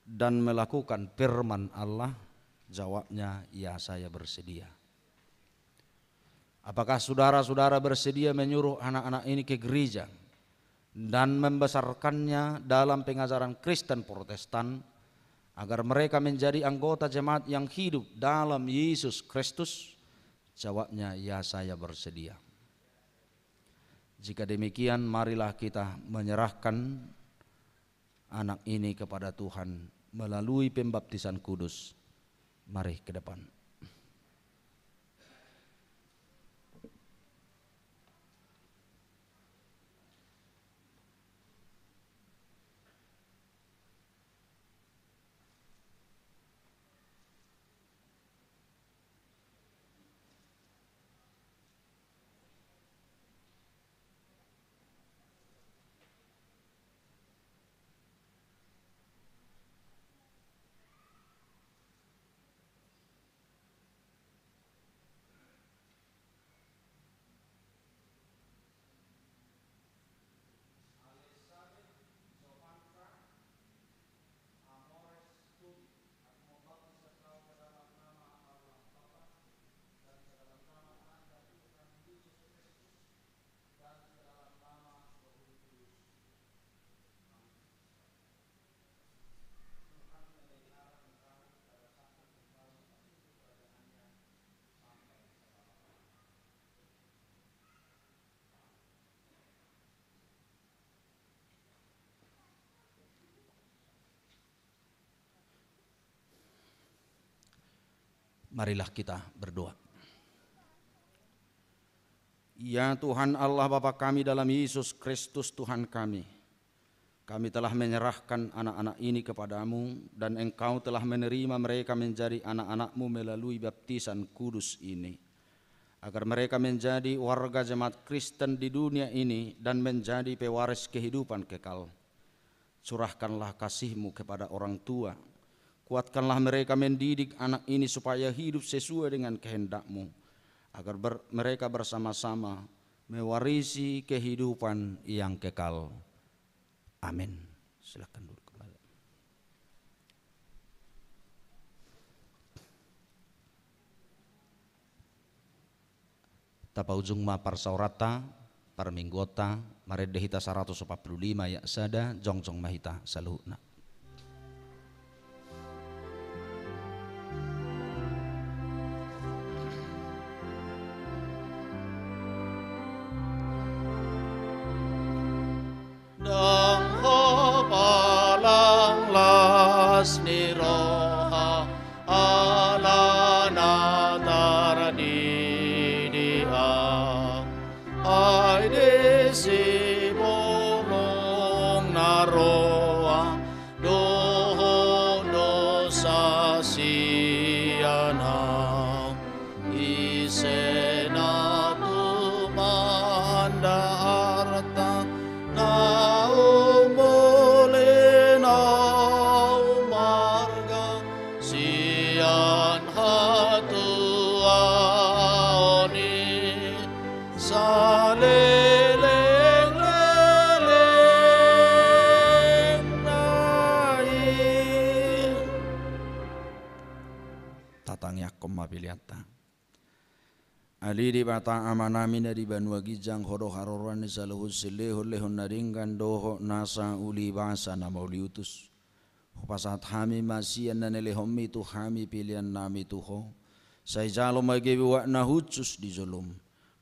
dan melakukan firman Allah? Jawabnya, ya, saya bersedia. Apakah saudara-saudara bersedia menyuruh anak-anak ini ke gereja dan membesarkannya dalam pengajaran Kristen Protestan, agar mereka menjadi anggota jemaat yang hidup dalam Yesus Kristus? Jawabnya, ya, saya bersedia. Jika demikian, marilah kita menyerahkan anak ini kepada Tuhan melalui pembaptisan kudus. Mari ke depan. Marilah kita berdoa. Ya Tuhan Allah, Bapa kami dalam Yesus Kristus Tuhan kami, kami telah menyerahkan anak-anak ini kepada-Mu, dan Engkau telah menerima mereka menjadi anak-anak-Mu melalui baptisan kudus ini. agar mereka menjadi warga jemaat Kristen di dunia ini dan menjadi pewaris kehidupan kekal. Curahkanlah kasih-Mu kepada orang tua. Kuatkanlah mereka mendidik anak ini supaya hidup sesuai dengan kehendak-Mu, agar ber-, mereka bersama-sama mewarisi kehidupan yang kekal. Amin. Silakan duduk kembali. Tapaujung ma parsaoranta, parmingguonta, marende hita saratus opat pulu lima ayat sada, jongjong ma hita saluhutna. Ndang hopalang las ni roha, ala na tardidia. Ai disi bolong na roa, dohot dosa sian ahu. Ise na tumanda arta, na umboli na umarga, sian hatuaon i, salelenglelengna i. Tatangiangkon ma peleanta. Ale Debata Amanami na di banua ginjang, Ho do haroroan ni saluhut silehonlehon na denggan dohot nasa ulibasa na mauliutus. Hupasahat hami ma sian na nilehonmi tu hami peleannami tu Ho. Sai jalo ma gabe uap na hushus di jolom.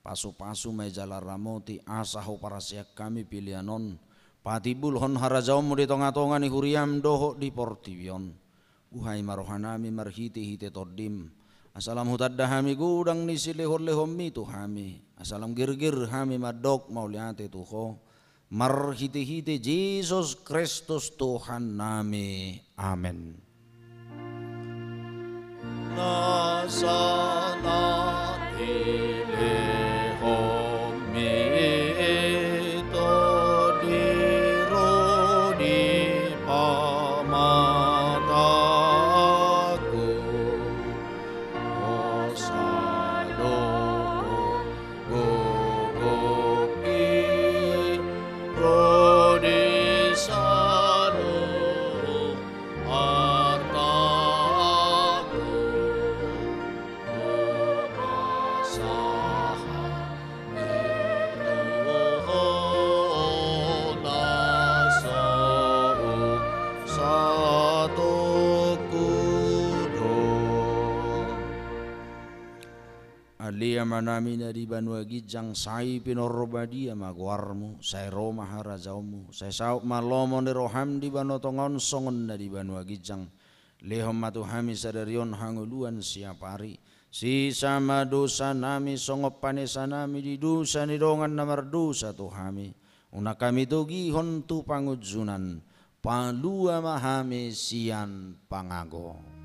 Pasupasu ma i jala ramoti asa huparseak hami pelean on patimbulhon harajaonmu di tongatonga ni huriam dohot di portibi on. Buhai ma rohanami marhitehite Tondim, asa lam hutanda hami godang ni silehonlehonmi tu hami, asa lam girgir hami mandok mauliate tu Ho, marhitehite Jesus Kristus Tuhannami. Amen. Nasa na nilehonmi i, Tondi ro di pamatangku, hosa do gogongki ro di saluhut artangku, hupasahat i tu Ho, na so satongku do. Ale Amanami na di banua ginjang, sai pinarbadia ma goarmu, sai ro ma harajaonmu, sai saut ma lomo ni roham di banua tonga on songon na di banua ginjang. Lehon ma tu hami sadari on hangoluan siapari. Sesa ma dosanami songon panesanami di dosa ni dongan na mardosa tu hami. Unang hami togihon tu pangunjunan, palua ma hami sian pangago.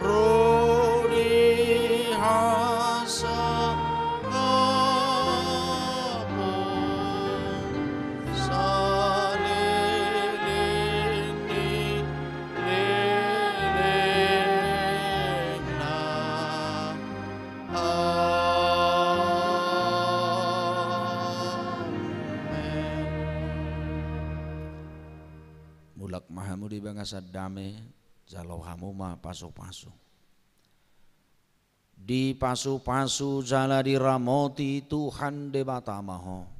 Ro di hasangapon saleleng ni lelengna. Amen. Mulak ma hamu di bagasan dame, jalo hamu ma pasupasu. Dipasupasu jala diramoti Tuhan Debata ma ho.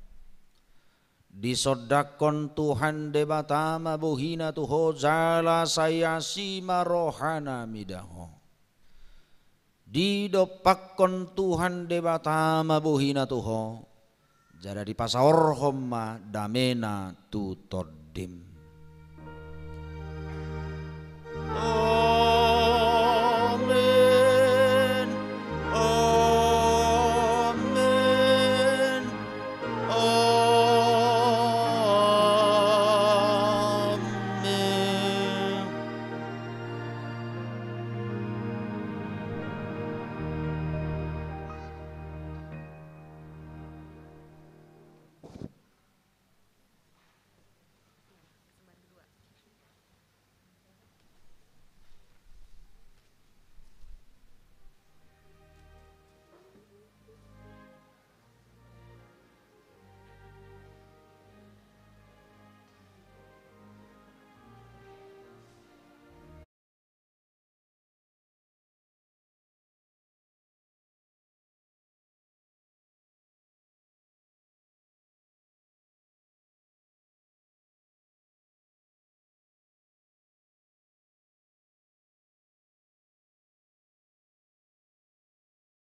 Disondangkon Tuhan Debata ma bohina tu ho, jala sai asi ma rohana mida ho. Didompakkon Tuhan Debata ma bohina tu ho, jala dipasaorhon ma damena tu tondim.